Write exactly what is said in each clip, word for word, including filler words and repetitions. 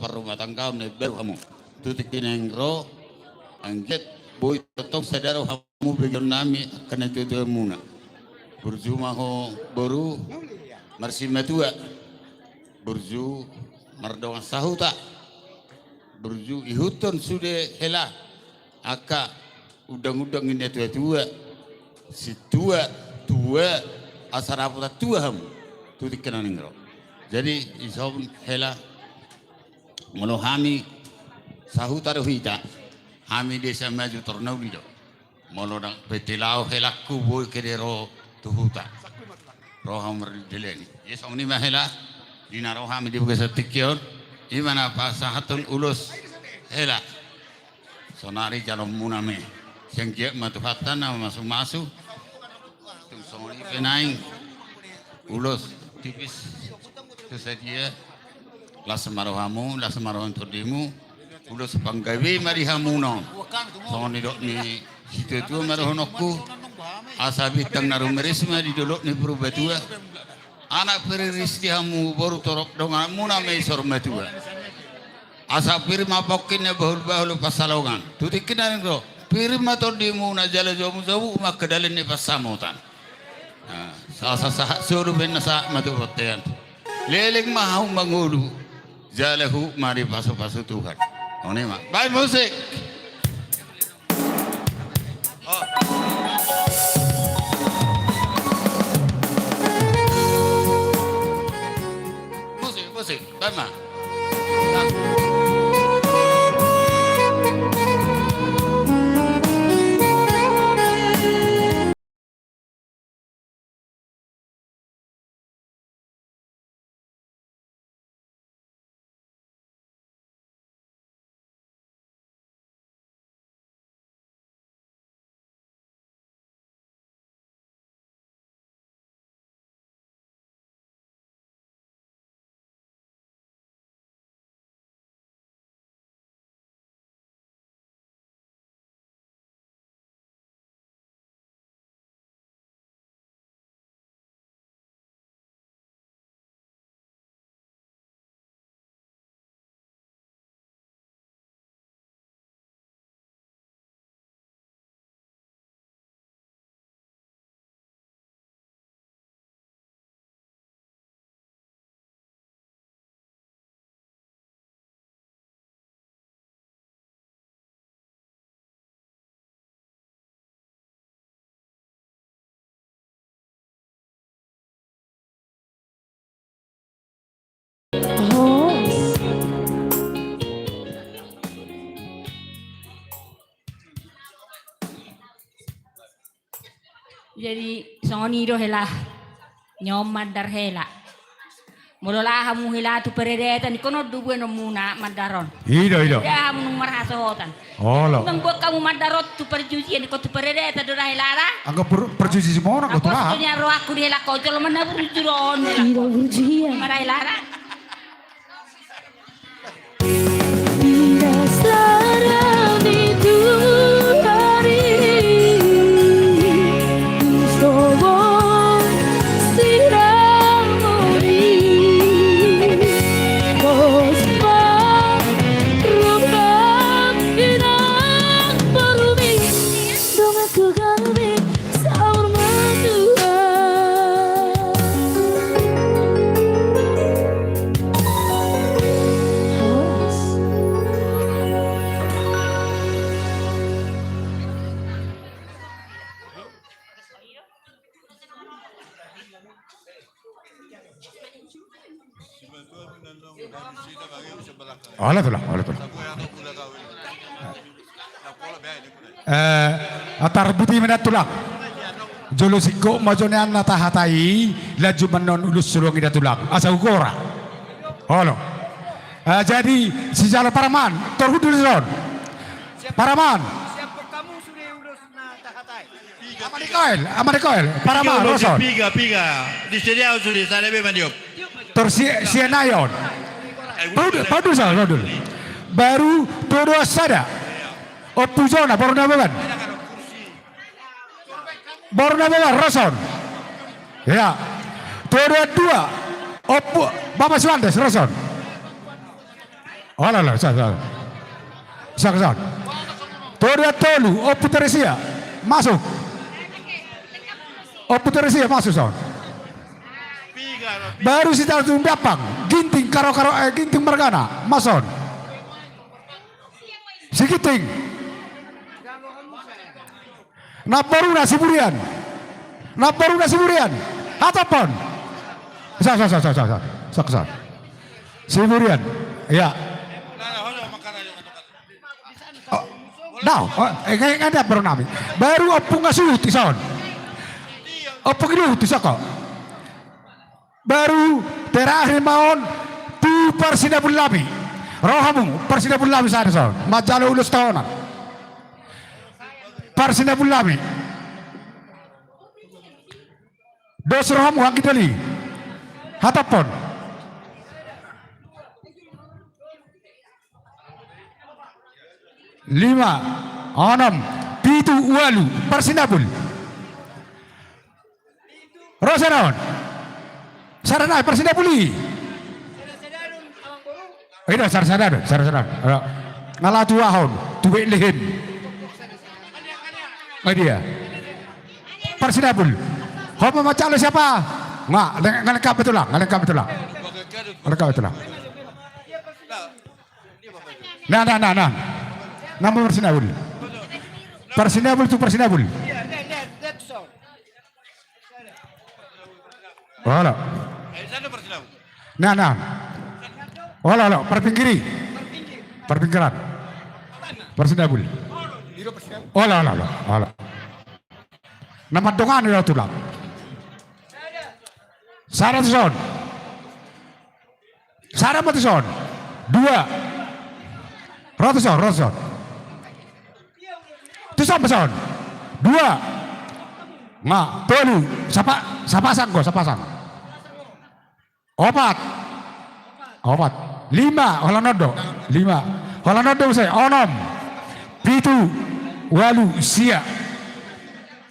parrumatanggaon na imbaru hamu. Tu tingki naeng ro, anggiat boi tongtong sada ro hamu begeonnami angka natuatuamuna. Burju ma ho boru marsimatua, burju mardongan sahuta, burju ihuthon sude hela angka undang-undang ni natuatua, sintua, tua, asa dapotan tua hamu tu tingki naeng ro. Jadi dison hela, molo hami sahuta do hita, hami desa maju tor na uli do. Molo ndang pe ti laho helangku boi kede ro tu huta, ro hamu mardalan i. Ia songon i ma hela, di na ro hami di bagasan tingki on, i ma na pasahathon ulos hela. Sonari jalonmuna ma i, sai anggiat ma Tuhanta na mamasumasu. Tung songon i pe naeng ulos tipis tu sadia. Las ma rohamu, las ma roha ni tondimu. Ulos panggabe ma di hamuna on. Songon nidok ni situatua ma dohononku, asa bintang na rumiris ma di dolok ni Purbatua. Anak piriris di hamu boru torop donganmuna ma i saur matua. Asa pir ma pongki na bahul-bahul pansalongan. Tu tingki naeng ro, pir ma tondimuna jala jomu-jomu ma angka dalan ni pansamotan. Nah, sahat-sahat solu pe na sahat ma tu bontean. Leleng ma hamu mangolu, jala huhut ma dipasu-pasu Tuhan. Songon i ma. Baen musik. Musik, musik, baen ma. Jadi songon i do hela, nyon mandar hela. Molo laho hamu hela tu paradatan, ingkon on do buanonmuna mandar on. I do, i do. Nda hamu nunga marhasohotan. Olo. Nunga buan hamu mandar on tu parjujian, ingkon tu paradatan do ra helara. Anggo par-, parjuji simona, anggo tu aha? Apos tu nia rohangku di hela, jolo ma na burju do on. I do burju ia. Ima ra helara. Olo tulang, olo tulang. Eh, atar buti ma da tulang. Jolo singkop ma jo nian na tahatai, lanjut ma annon ulos soluan i da tulang. Asa hugora. Olo. Eh, jadi sijalo Paraman, tor hundul dison. Paraman. Ama ni Koel, ama ni Koel, Paraman, Roson. Piga, piga. Disediaon sude, sada be manjop. Tor si, sian Ayon. Paundul, paundul, sada, paundul. Baru, Todoan sada. Ompu Jona, boru Nababan. Boru Nababan, Roson. Ya. Todoan dua. Ompu, Bapak Suandes, Roson. Olo, olo, sahat, sahat. Sahat, sahat. Toru, tolu, Ompu Teresia. Masuk. Ompu Teresia, masuk, sahat. Baru Sitarutung Dampang. Ginting, Karo-Karo, eh, Ginting margana. Masuk. Si Ginting. Namboruna si Burian. Namboruna si Burian. Hataphon. Sa, sa, sa. Si Burian. Ia. Oh, dao, oh, eh, kan, kan dia baru nami. Baru Ompu Ngasuhut ison. Ompu Ngasuhut ison ko. Baru terakhir ma on tu Parsinabul nami. Ro hamu, Parsinabul nami sada ison. Manjalo ulos tohonan. Parsinabul nami. Dos ro hamu, anggi dali. Hataphon. Lima, onom, pitu, ualu, Parsinabul. Ro sada on. Sada nai, Parsinabul i. Ida, sada, sada, sada, sada. Ro. Nga laho tu aha on, tu Betlehem. Nga dia. Parsinabul. Ho ma manjalo siapa? Nga, nga lengkap be tulang, nga lengkap be tulang. Nga lengkap be tulang. Nah, nah, nah, nah. Nama Parsinabul. Parsinabul tu Parsinabul. Olo. Nah, nah. Olo, olo, parpinggiri. Parpinggiran. Parsinabul. Olo, olo, olo, olo. Na mandongani do tulang. Sada tu son. Sada ma tu son. Dua. Ro tu son, ro tu son. Tu son ma son. Dua. Nga, tolu. Sapa, sapasang ko, sapasang. Opat. Opat. Lima, holan on do. Lima. Holan on do muse, onom. Pitu, ualu, sia.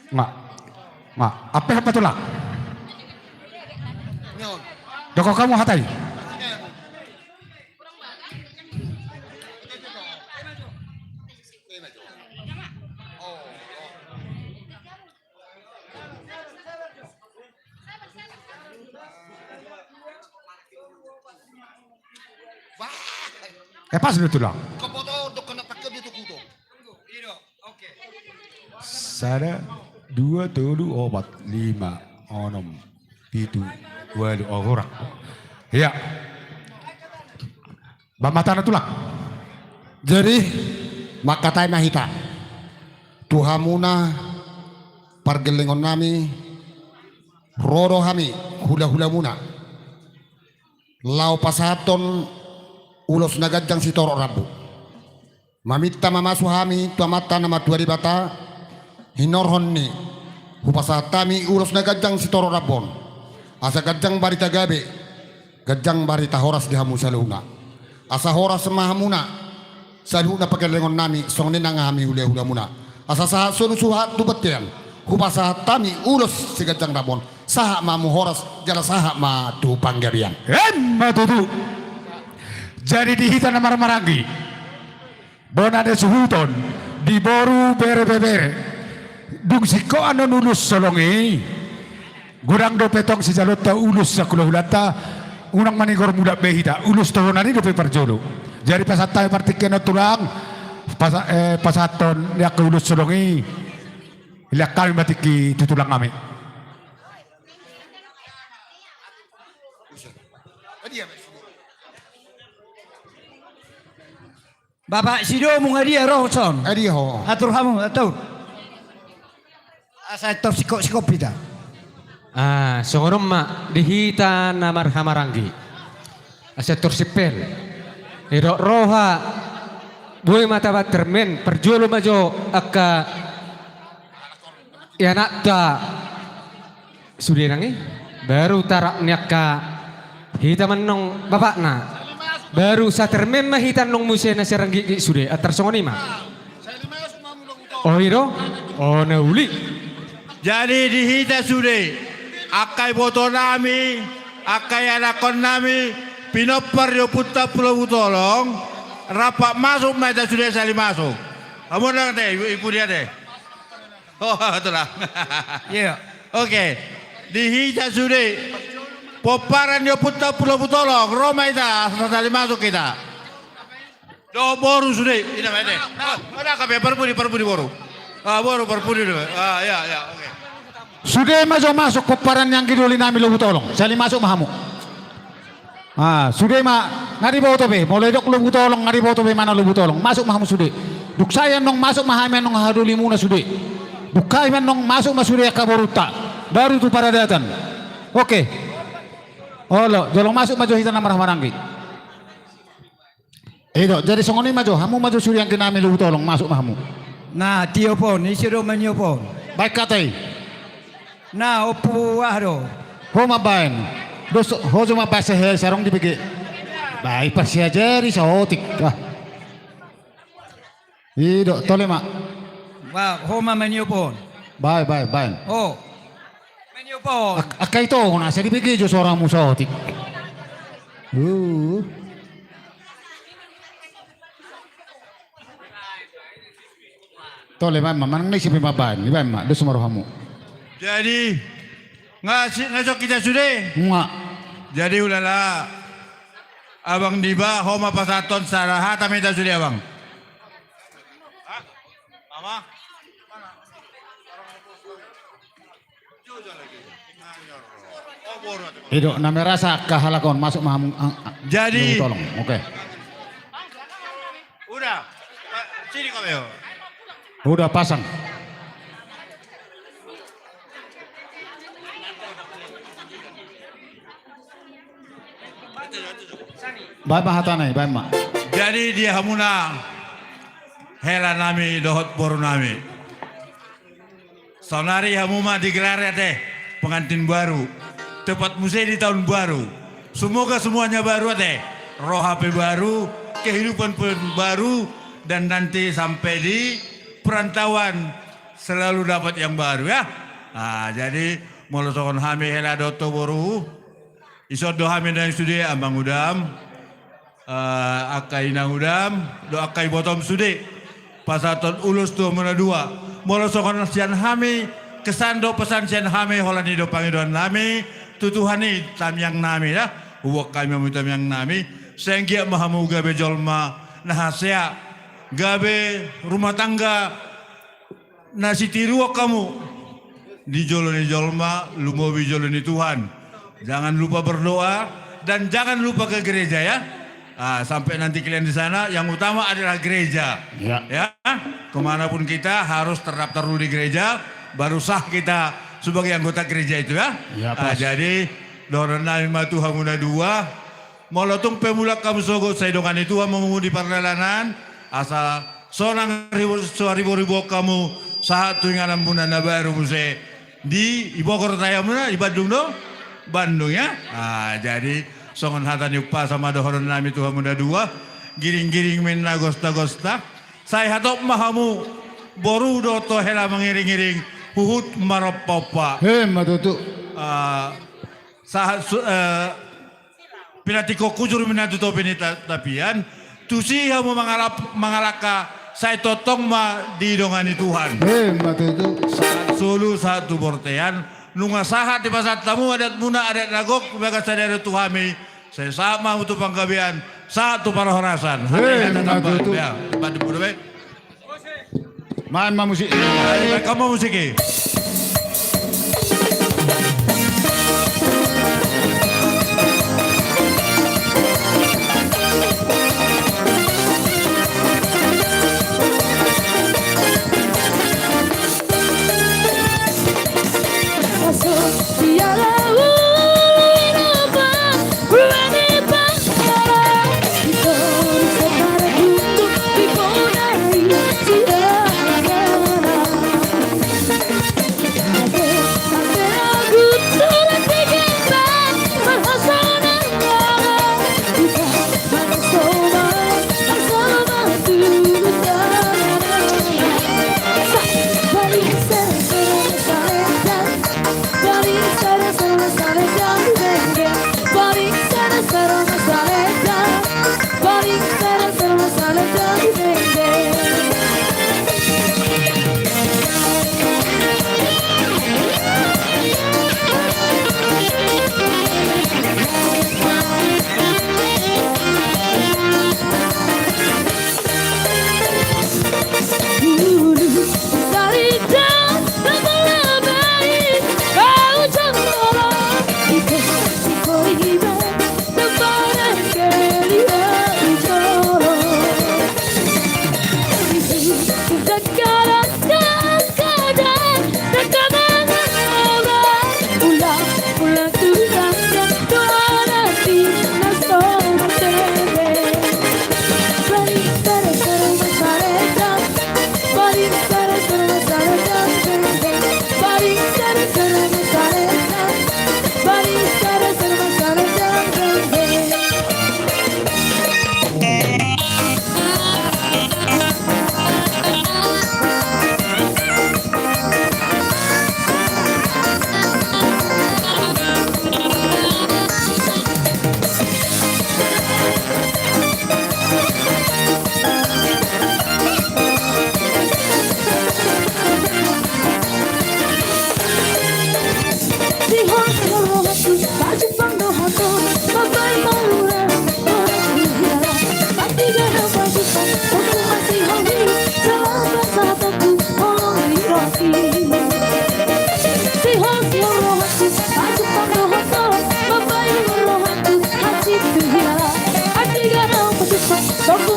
Nga. Nga. Ampe hamba tulang. Dokkon hamu hata i. Eh, pas do tulang. Sada, dua, tolu, opat, lima, onom, pitu, ualu, oh, kurang. Ia. Bamatana tulang. Jadi, mangkatai ma hita tu hamuna pargellengon nami, ro do hami hulahulamuna laho pasahathon ulos na ganjang sitorop rambu. Maminta ma masu hami tu Amanta na martua Debata, hinorhon ni hupasahat hami ulos na ganjang sitorop rambu on, asa ganjang barita gabe, ganjang barita horas di hamu saluhutna. Asa horas ma hamuna saluhutna pargellengon nami, songon i nang hami hulahulamuna. Asa sahat solu sahat tu bontean, hupasahat hami ulos siganjang rambu on, sahat ma hamu horas jala sahat ma tu panggabean. Emma tutu. Jadi di hita na marhahamaranggi, bona ni suhuton, di boru, bere, ibebere, dung singkop annon ulos holong i, godang dope tong sijaloonta ulos sian hulahulanta. Unang manigor mulak be hita, ulos tohonan i dope parjolo. Jadi pasahat hami partingkian on tulang, pasa-, eh, pasahathon ni angka ulos holong i, lehon hami ma tingki tu tulang nami. Bapak Sidomu, nga dia ro son? Nga dia ho? Atur hamu, atur. Asa tor singkop-singkop hita. Ah, songon on ma di hita na marhahamaranggi. Asa tor simpel. Didok roha, boi ma tabaen termen, parjolo ma jo angka ianakhonta. Sude nang i, baru tarak ni angka hita ma annon bapakna. Baru satermen ma hita annon muse na siaranggiggig sude, antar songon i ma. O i do, o na uli. Jadi di hita sude, angka ibotonami, angka ianakhonnami, pinompar ni ompunta Pulo Butolong, Rap masuk ma hita sude sahali masuk. Hamu na ate, i pudi ate. Oh, tulang. Iya. Oke. Di hita sude. Pomparan ni ompunta Ompu Lobu Tolong, ro ma hita, sahali masuk hita. Dohot boru sude, ina ma ate. Ah, ada kape parpudi, parpudi boru. Ah, boru parpudi do. Ah, ya, ya, oke. Sude ma jo masuk pomparan ni anggi doli nami Lobu Tolong. Sahali masuk ma hamu. Ah, sude ma, nga diboto be, molo didok Lobu Tolong, nga diboto be mana Lobu Tolong. Masuk ma hamu sude. Dung sae annon masuk ma hami annon haha dolimuna sude. Dung hami annon masuk ma sude angka borunta. Baru tu paradatan. Oke. Olo, jolo masuk ma jo hita na marhahamaranggi. I do, jadi songon i ma jo, hamu ma jo sude anggi nami Lobu Tolong, masuk ma hamu. Na, tiop on, ise do maniop on? Baen hata i. Na, ompu aha do? Ho mambaen. Dos, ho jo mambaen sahehai sarong dibege. Baen parsiajari saotik. Ah. I do, tole ma. Ba, ho ma maniop on. Baen, baen, baen. Ho. Maniop on. Ak-, angka ito, na asa dibege jo soramu saotik. Uh. Tole ma, ma, manang na ise pe mambaen, dibaen ma, dos ma rohamu. Jadi, nga si-, nga sian hita sude? Nga. Jadi, ulala, Abang Diba, ho ma pasahathon sada hata ma hita sude, Abang. Hah? Ama? I do, na merasa angka halak on, masuk ma hamu, ang-, ang-, jadi, Lobu Tolong. Oke. Udah. Eh, sini kau, yo. Udah pasang. Baen ma hatana i, baen ma. Jadi di hamuna hela nami dohot boru nami. Saonari hamu ma digelar ate pengantin baru. Tepat muse di tahun baru. Semoga semuanya baru ate. Roha pe baru, kehidupan pun baru, dan nanti sampai di perantauan selalu dapat yang baru ya. Ah, jadi molo songon hami hela dohot boru, ison do hami naeng sude amang udam, eh, angka inang udam, dohot angka ibotom sude. Pasahathon ulos tu hamuna dua. Molo songon sian hami, kesan dohot pesan sian hami, holan i do pangidoan nami, tu Tuhan i tamiang nami, ya. Huboan hami hamu tamiang nami, sai anggiat ma hamu gabe jolma na hasea, gabe rumah tangga, na sitiruon hamu di jolo ni jolma, lumobi jolo ni Tuhan. Jangan lupa berdoa dan jangan lupa ke gereja, ya. Ah, sampai nanti kalian di sana, yang utama adalah gereja. Ya. Ya, kemanapun kita harus terdaftar dulu di gereja, baru sah kita sebagai anggota gereja itu, ya. Ya, ah, pas. Jadi, dohonon nami ma tu hamuna dua, molo tung pe mulak hamu sogot, sai dongani Tuhan ma hamu di pardalanan, asa sonang ribu, so ribu-ribu hamu, sahat tu ingananmuna na baru muse. Di, di Bogor tahe hamuna, di Bandung do? Bandung, ya? Ah, jadi, songon hata ni umpasa ma dohonon nami tu hamuna dua, giring-giring ma inna gosta-gosta, sai hatop ma hamu, boru dohot hela mangiring-iring, huhut marompa-ompa. Emma tutu. Ah, sahat su-, eh, Pinantikhon hujur ma inna tu topi ni ta-, tapian, tusi hamu mangalap-, mangalangka, sai tongtong ma didongani Tuhan. Emma tutu. Sahat solu, sahat tu bortean, nunga sahat dipasahat hamu adatmuna, adat na gok, bagas sadari on tu hami, sai sahat ma hamu tu panggabean, sahat tu parhorasan. Emma tutu. Ya, tempat di pura, be. Main ma musik. Main ma musik i.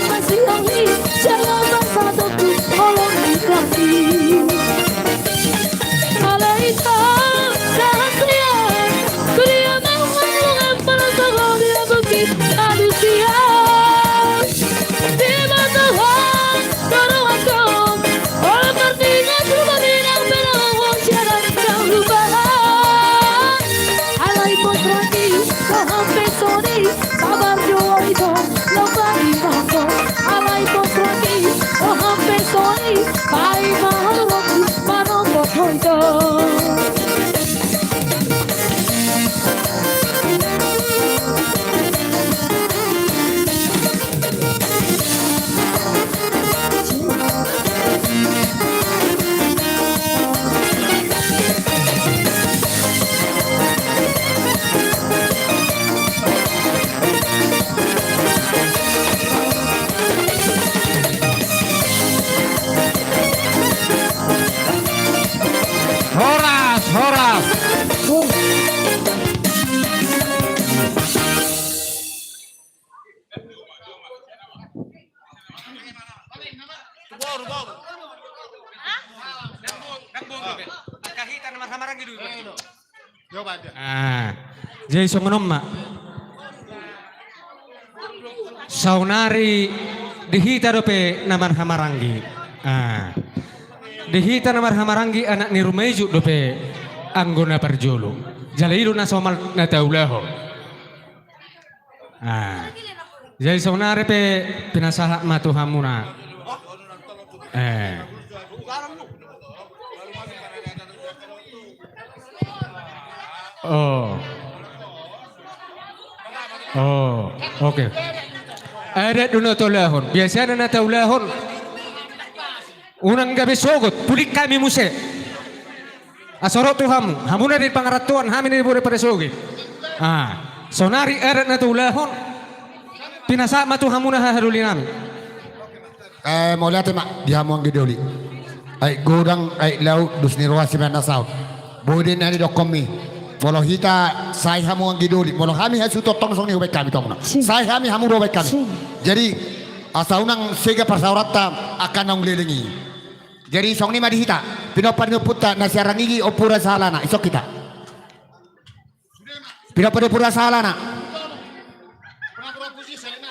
Masiahi, jala masa topi, holong ni kami. Alai ta, sahat liat, kuliah mangulungan, panas tolong dia bukit, aduh siap. Di batuhan, baru aku, oleh pertiga, sudah minang, benar, siaran, kau lupa. Alai pos raki, paham pesoni, sabar doa itu, lupa di bangko. Alai pos raki, paham pesoni, pai mahal raki, mano pos hoito. Horas, horas. Ah, jadi songon on ma. Saonari di hita dope na marhamaranggi. Ah. Di hita na marhamaranggi anak ni ruma ijuk dope anggo na parjolo. Jala i do na somal na taulahon. Ah. Jadi saonari pe pinasahat ma tu hamuna. Eh. Oh. Oh, oke. Adat do na taulahon. Biasana na taulahon. Unang gabe sogot, pulik hami muse. Asa ro tu hamu, hamuna di pangarantoan, hami na di boru parsogit. Ah, saonari adat na taulahon, pinasahat ma tu hamuna hahadoli nami. Eh, mauliate ma di hamu anggi doli. Aek godang, aek laut, dos ni roha sian na saut. Boi do na nidokhonmi. Molo hita sai hamu anggi doli, molo hami hasuhuton tong songon i hubaen hami tong na. Sai hami hamu do hubaen hami. Jadi, asa unang sega parsaoranta angka naung leleng i. Jadi songon i ma di hita, pinompar ni ompunta na siarangigi, Ompu Raja Sahalana, isok hita. Pinompar ni Ompu Raja Sahalana.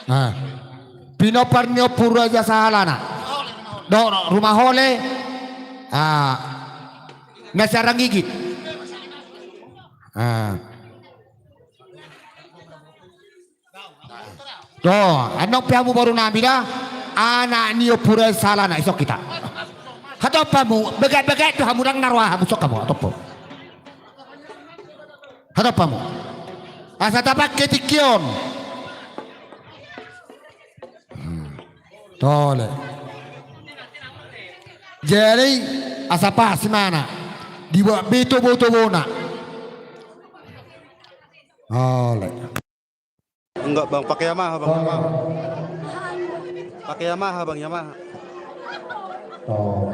Ah. Pinompar ni Ompu Raja Sahalana. Do, Rumahole. Ah. Na siarangigi. Ah. Do, annon pe hamu boru nami da, anak ni Ompu Raja Sahalana, isok hita. Hatop hamu, beget-beget do hamu, ndang na roha hamu, isok hamu, hatop hamu. Hatop hamu. Asa tapangke tingki on. Hmm. Tole. Jadi, asa pas ma na. Dibuat be tobo-tobona. Tole. Enggak, Bang, pakai Yamaha, Bang. Yamaha. Pakai Yamaha, Bang, Yamaha. Oh.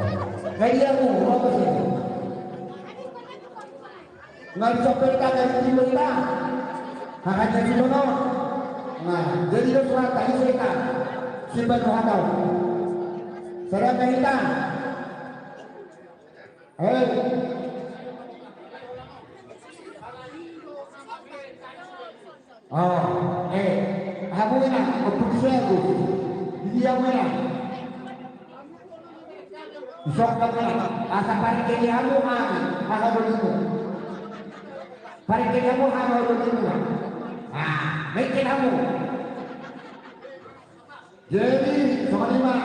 Kayak dia tuh, apa sih? Nggak bisa perintah dari timur, Bang. Makanya di sono. Nah, jadi lo surat tadi cerita. Simpan Tuhan tahu. Saudara kita. Hei. Oh, eh, hamu ina, Ompu Agus. Di dia hamu ina. Isok hamu ina. Asa parengkeli hamu, ah, hahadolimu. Parengkeli hamu, hahadolimu. Ah, mengkel hamu. Jadi, songon i ma,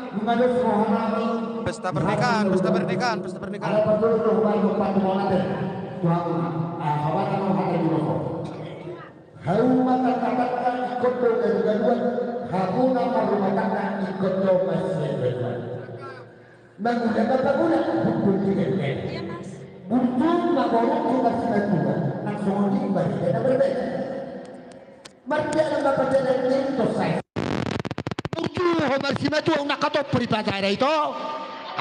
nunga dos roha nami. Pesta pernikahan, pesta pernikahan, pesta pernikahan. Ala parjolo do hubaen ompat tu mona te. Tu hamu na. Ah, hamu na mau hata di rokok. Hauma tangga-tangga ingkon do gadugaduan, hamu na marrumah tangga ingkon do mansai gadugaduan. Mangula ma pangula, hundul di gadugaduan. Bujur ma boru tu marsimatua, nang songon i barita na berbeda. Mardalan ma pardalanan i tong sai. Burju ho marsimatua unang hatop ripatada i to.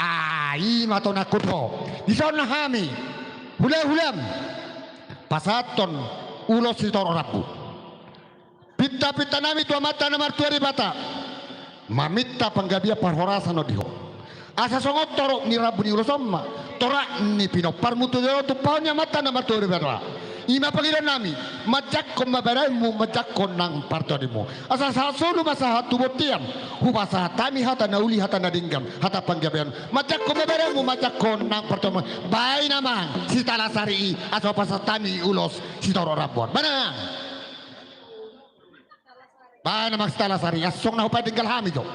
Ah, i ma tong nangkon ho. Dison hami. Hula-hulam. Pasahathon ulos sitorop rambu. Pinta-pinta nami tu Amanta na martua Debata. Maminta panggabean parhorasan on di ho. Asa songon torop ni rambu ni ulos on ma torak ni pinomparmu tu jolo tumpahon ni Amanta na martua Debata. I ma pangidoan nami, manjangkon ma badanmu, manjangkon nang partoninmu. Asa sahat solu ma sahat tu bontean, hupasahat hami hata na uli, hata na denggan, hata panggabean. Manjangkon ma badanmu, manjangkon nang partoninmu. Baen amang sitala sari i, asa hupasahat hami ulos sitorop rambu on. Baen amang. Baen amang sitala sari, asa songon na hupaending hami jo.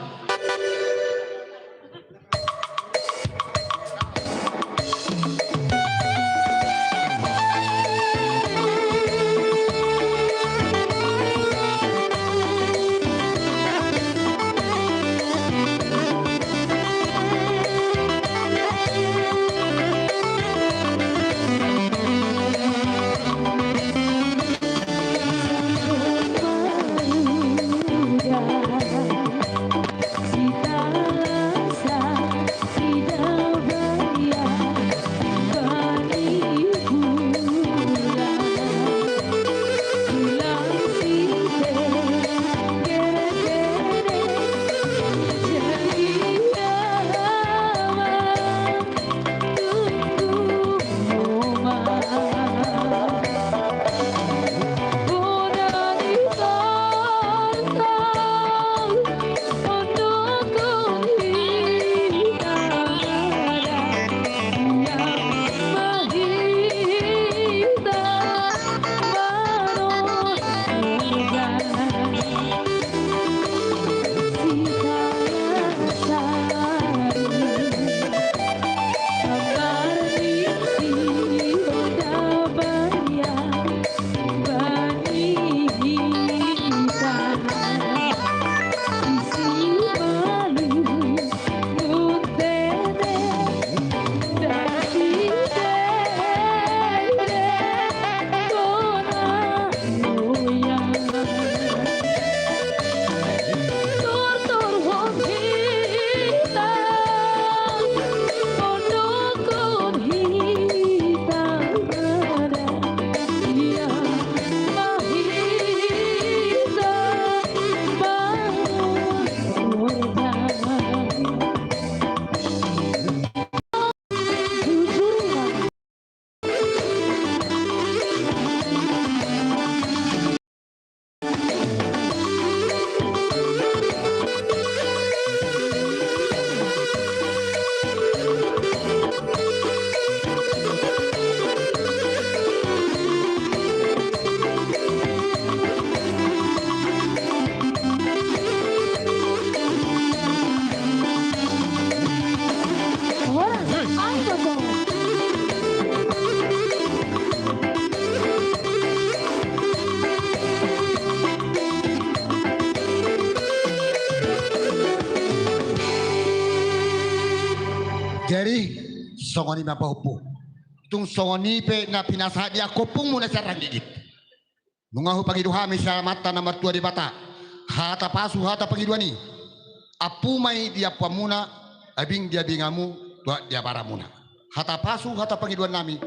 Jadi songon i ma pahompu. Tung songon i pe na pinasahat di angka ompungmu na sian Ranggigit. Nunga hupangido hami sian Amanta na martua Debata hata pasu, hata pangidoan i. Ampu ma i di ampuanmuna, abing di abinganmu, tuat di abaramuna. Hata pasu, hata pangidoan nami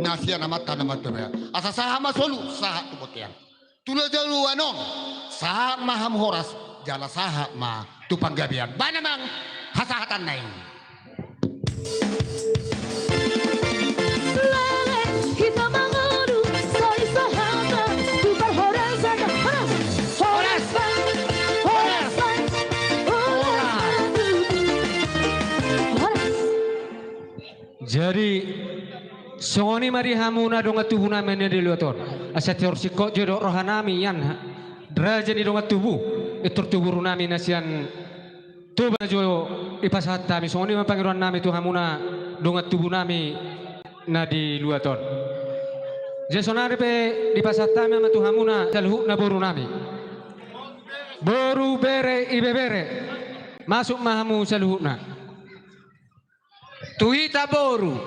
na sian Amanta na martua Debata. Asa sahat ma solu, sahat tu bontean. Tu joloan on sahat ma hamu horas, jala sahat ma tu panggabean. Baen amang hasahatan na i. Lae hita mangolu, sai sahat ma tu parhorasan. Horas! Horas! Horas! Horas! Jadi songon i ma di hamu na dongan tubu nami na di luat on. Asa tihorsingkop jo didok roha nami, ian raja ni dongan tubu, pintor tu boru nami na sian Toba na jo dipasahat hami, songon i ma pangidoan nami tu hamu na dongan tubu nami na di luat on. Jadi sonari pe dipasahat hami ma tu hamu na saluhutna boru nami. Boru, bere, ibebere. Masuk ma hamu saluhutna. Tu hita boru,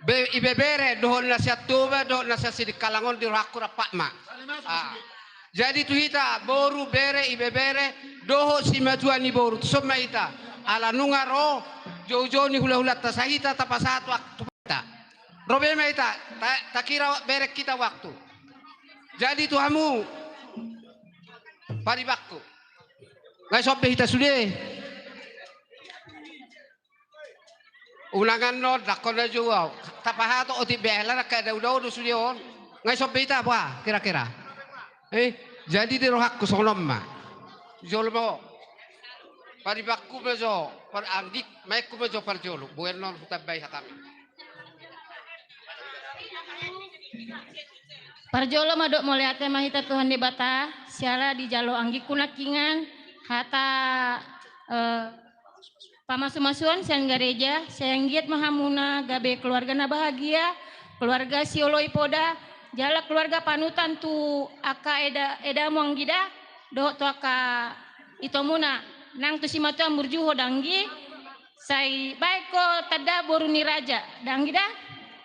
be, ibebere, dohot na sian Toba, dohot na sian Sidikalang on di rohangku rap ma. Ah. Jadi tu hita boru, bere, ibebere, dohot simatua ni boru, tuson ma hita. Ala nunga ro joujou ni hulahulanta, sai hita tapasahat waktu hita. Ro be ma hita, ta, takira bereng hita waktu. Jadi tu hamu, paribanku. Nga dison be hita sude. Unang annon, dangkon na jou au. Tapahato otik be, ala na angka daudaon do sude on. Nga dison be hita, boha, kira-kira. Eh, jadi di rohangku songon on ma. Jolo ma ho. Paribanku ma jo, par-, anggik, maenku ma jo parjolo. Boi annon hutambai hatami. Parjolo mandok mauliate ma hita Tuhan Debata, siala dijalo anggikku nangkiningan, hata, eh, pamasumasuon sian gareja, sai anggiat ma hamuna gabe keluarga na bahagia, keluarga sioloi poda, jala keluarga panutan tu angka eda-, edamu anggida, dohot tu angka itomuna, nang tu simatuam burju ho danggi, sai baen ho tanda boru ni raja, danggi da?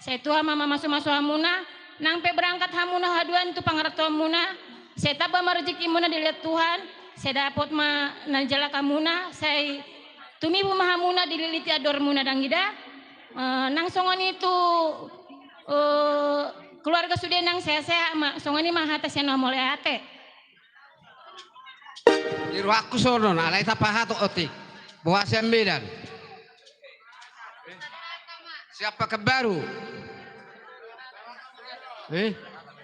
Sai Tuhan ma mamasumasu hamuna, nang pe berangkat hamuna haduan tu pangarantoanmuna, sai tamba ma rejekimuna dilehon Tuhan, sai dapot ma na nijalakanmuna, sai tumibu ma hamuna dililiti andormuna, danggi da? Eh, nang songon i tu, eh, keluarga sude nang sehat-sehat ma, songon i ma hata sian au mauliate. Di rohangku songon on, alai tapahato otik. Boha sian Medan. Siapa ke baru? Eh,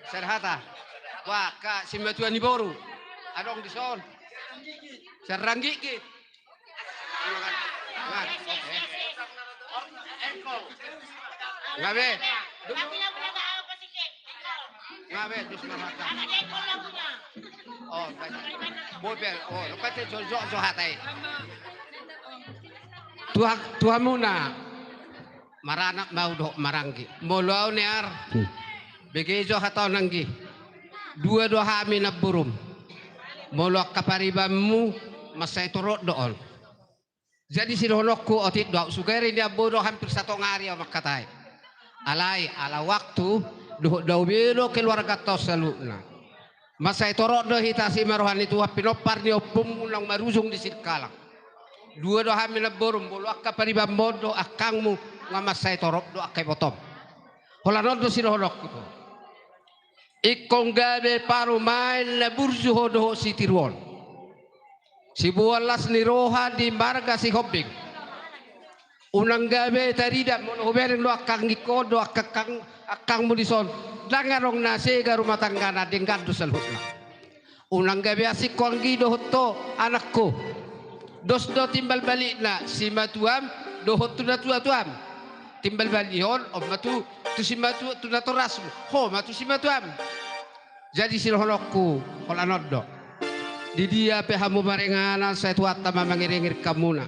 sian hata. Wah, angka simatua ni boru. Adong dison. Sian ranggik i. Nga be. Nga be, dus marhata. Oh, baik. Boi be, oh, pate jo, jo, jo hata i. Tuha-, tu hamuna. Maranak ma au dohot maranggi. Molo au niar. Hmm. Bege jo hata on anggi. Dua do hami namborum. Molo angka paribanmu, mansai torop do on. Jadi sidohononku otik do au, sugari nian boi do hampir satonga ari au mangkatai. Alai, ala waktu, dohot dao be do keluarganta on saluhutna. Mansai torop do hita asi ma roha ni Tuhan pinompar ni ompungmu naung marujung di Singkalang. Dua do hami namborum, molo angka paribanmu on dohot angkangmu, nga mansai torop do angka ibotom. Holan on do sidohononku tu ho. Ingkon gabe parumaen na burju ho dohot sitiruon. Siboan las ni roha di marga Sihombing. Unang gabe tarida molo hubereng do angka anggingku on dohot angka angkang, angkangmu dison. Ndang adong na sega rumah tanggana, denggan do saluhutna. Unang gabe asing ho anggi dohot ho anakku. Dos do timbal balikna simatuam dohot tu natuatuam. Timbal balik on, on ma tu, tu simatua, tu natorasmu. Ho ma tu simatuam. Jadi sidohononku, holan on do. Di dia pe hamu maringanan, sai Tuhanta ma mangiringiring hamuna.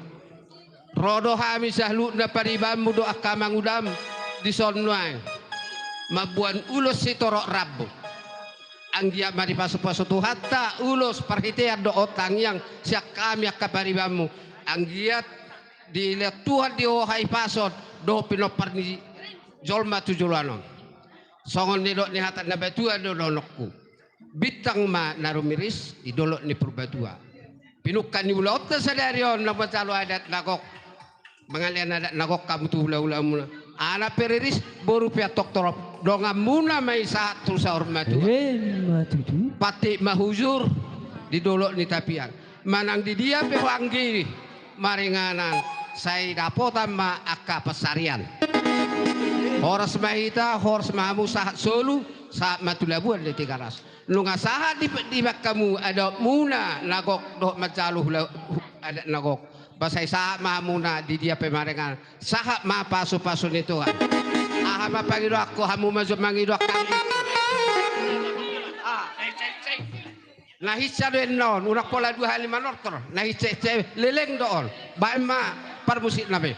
Ro do hami saluhutna paribanmu dohot angka amangudam dison nuaeng. Mamboan ulos sitorop rambu. Anggiat ma dipasupasu Tuhanta ulos parhitean dohot tangiang sian hami angka paribanmu. Anggiat dilehon Tuhan di ho hahipason dohot pinompar ni jolma tu joloan on. Songon nidok ni hata na batua do dohononku. Bintang ma na rumiris di dolok ni Purbatua. Pinungka ni ulaonta sadari on na manjalo adat na gok. Mangalean adat na gok hamu tu hulahulamuna. Anak pe riris, boru pe antong torop. Donganmuna ma i sahat tu saur matua. Emma tutu. Patik ma hujur di dolok ni tapian. Manang di dia pe ho anggi maringanan, sai dapotan ma angka pansarian. Horas ma hita, horas ma hamu sahat solu, sahat ma tu labuan ni Tigaras. Nunga sahat di, dibaen hamu adatmuna na gok dohot manjalo hula, hu, adat na gok. Ba sai sahat ma hamuna di dia pe maringanan, sahat ma pasupasu ni Tuhan. Aha ma pangidoanku, hamu ma jo mangido angka anggi. Ah. Na hinsa do inna on, unang pola dua hali manortor. Na hinsa, hinsa leleng do on. Baen ma parmusikna be.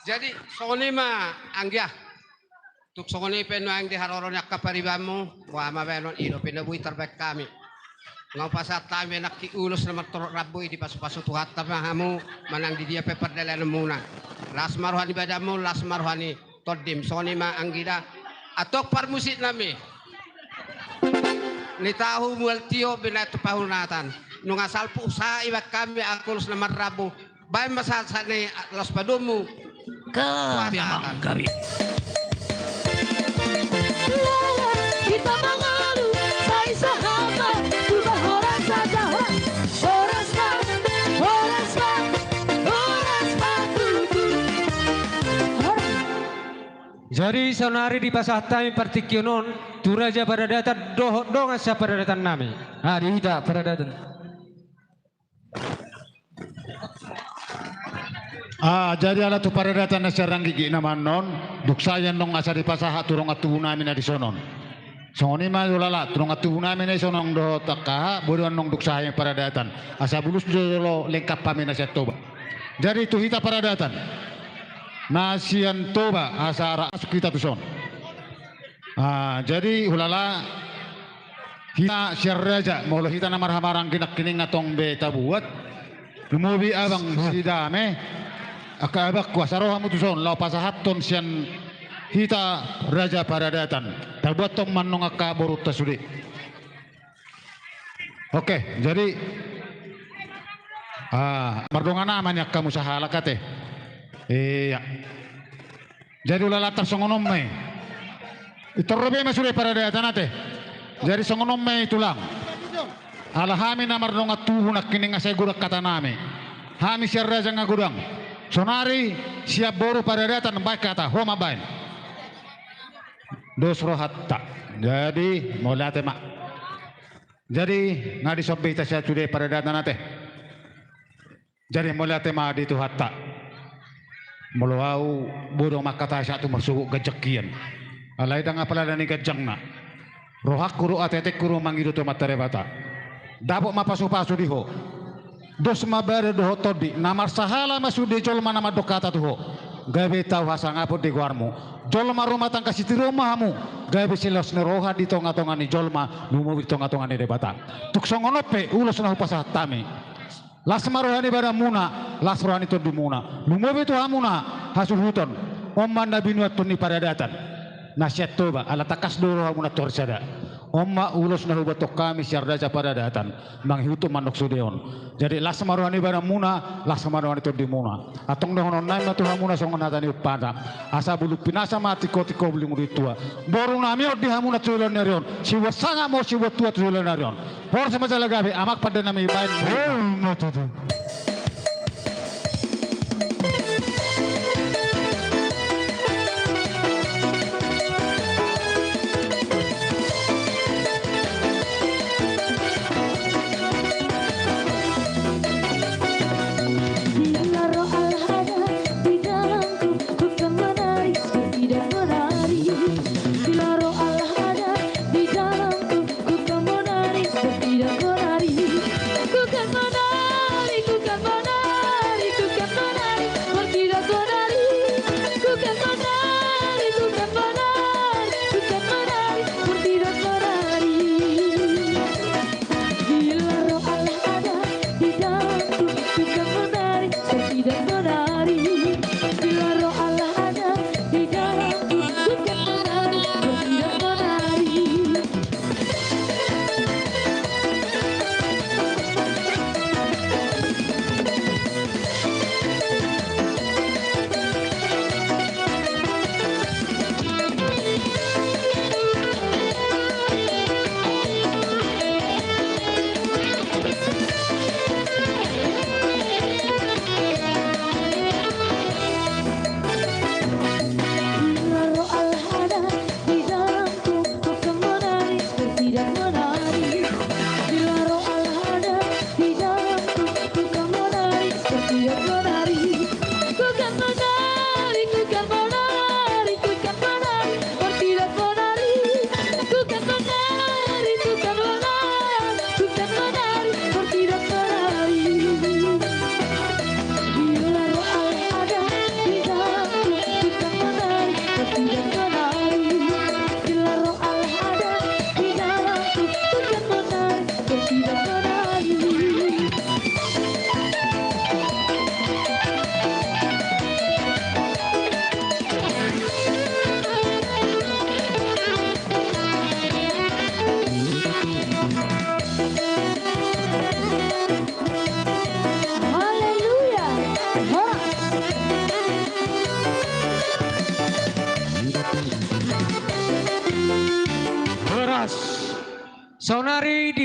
Jadi songon i ma anggia. Tung songon i pe nuaeng di haroro ni angka paribanmu, boha ma baenon, i dope na boi tarbaen hami. Nga hupasahat hami nangkin ulos na martorop rambu i, dipasupasu Tuhanta ma hamu manang di dia pe pardalanan muna. Las ma roha ni badanmu, las ma roha ni tondim. Songon i ma anggida. Antong parmusik nami. Nitahu mual tio binaen tu pahurnatan. Nunga salpu sa ibaen hami angka ulos na marrambu. Baen ma sahat-sahat ni las paduanmu. Gabe amang, gabe. Kita mangalu sai sahata, tuba horas saja, horas ma, horas ma, horas ma tutu. Horas. Jadi saonari dipasahat hami partingkian on tu raja paradatan dohot dongan saparadatan nami. Ah, di hita paradatan. Ah, jadi ala tu paradatan na sian ranggigi na manon, dung sae annon asa dipasahat tu dongan tubu nami na di sonon. Songon i ma ulala, tu dongan tubu nami na di sonon dohot angka aha, boi do annon dung sae paradatan. Asa bulus do jolo lengkap hami na sian Toba. Jadi tu hita paradatan na sian Toba, asa ra masuk hita tu son. Ah, jadi ulala, hita sian raja, molo hita na marhamaranggi nangkining antong be tabuat. Lumobi abang si Dame, angka abangku, asa ro hamu tu son laho pasahathon sian hita raja paradatan. Tabuathon ma annon angka borunta sude. Oke, jadi, ah, mardongan ama ni angka musahalak ate. Iya. Jadi ulala, tarsongon on ma i. Itor robe ma sude paradatan ate. Jadi songon on ma i tulang. Ala hami na mardongan tubu nangkining asa i godang hata nami. Hami sian raja nga godang. Sonari sian boru paradatan baen hata, ho ma baen. Dos rohanta. Jadi mauliate ma. Jadi nga dison be hita sian sude paradatan ate. Jadi mauliate ma di Tuhanta. Molo au boi do mangkatai sahat tu marsogot ganjang hian. Alai ndang apala na ni ganjangna. Rohangku do, ateatengku do mangido tu Amanta Debata. Dapot ma pasupasu di ho. Dos ma badan dohot tondi, na marsahala ma sude jolma na mandok hata tu ho. Gabe tau hasangapon di goarmu. Jolma rumah tangga sitiruon ma hamu. Gabe silas ni roha di tongatonga ni jolma, lumobi di tongatonga ni Debata. Tung songon on pe ulos na hupasahat hami. Las ma roha ni badanmuna, las roha ni tondimuna. Lumobi tu hamuna hasuhuton. On ma na binuathon ni paradatan na sian Toba, ala tangkas do rohamuna tu ari sada. On ma ulos na huboan hami sian raja paradatan, mangihuthon mandok sude on. Jadi las ma roha ni badanmuna, las ma roha ni tondimuna. Antong dohonon nami ma tu hamuna songon hata ni umpasa. Asa bulung pinasa ma tingkotingko bulung di tua. Boru nami on di hamuna tu joloan ni ari on. Siboan sangap ma siboan tua tu joloan ni ari on. Horas ma jala gabe, amang pande nami baen. Ima tutu. Bila roh Allah ada di dalamku, ku kan menari seperti dan menari. Bila roh Allah ada di dalamku, ku kan menari seperti dan menari. Ku kan menari, ku kan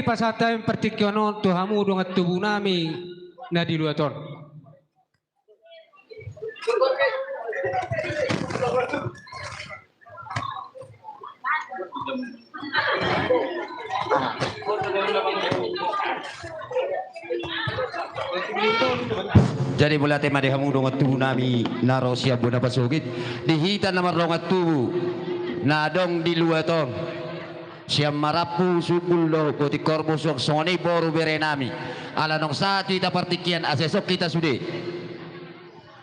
Pasahat hami partingkian on tu hamu dongan tubu nami na di luat on. Jadi mauliate ma di hamu dongan tubu nami na ro sian bona pasogit, di hita na mardongan tubu na adong di luat on. Sian Marampu, Sunggul dohot Botik Horbo, suang songon i boru bere nami. Ala naung sahat hita partingkian, asa ison hita sude.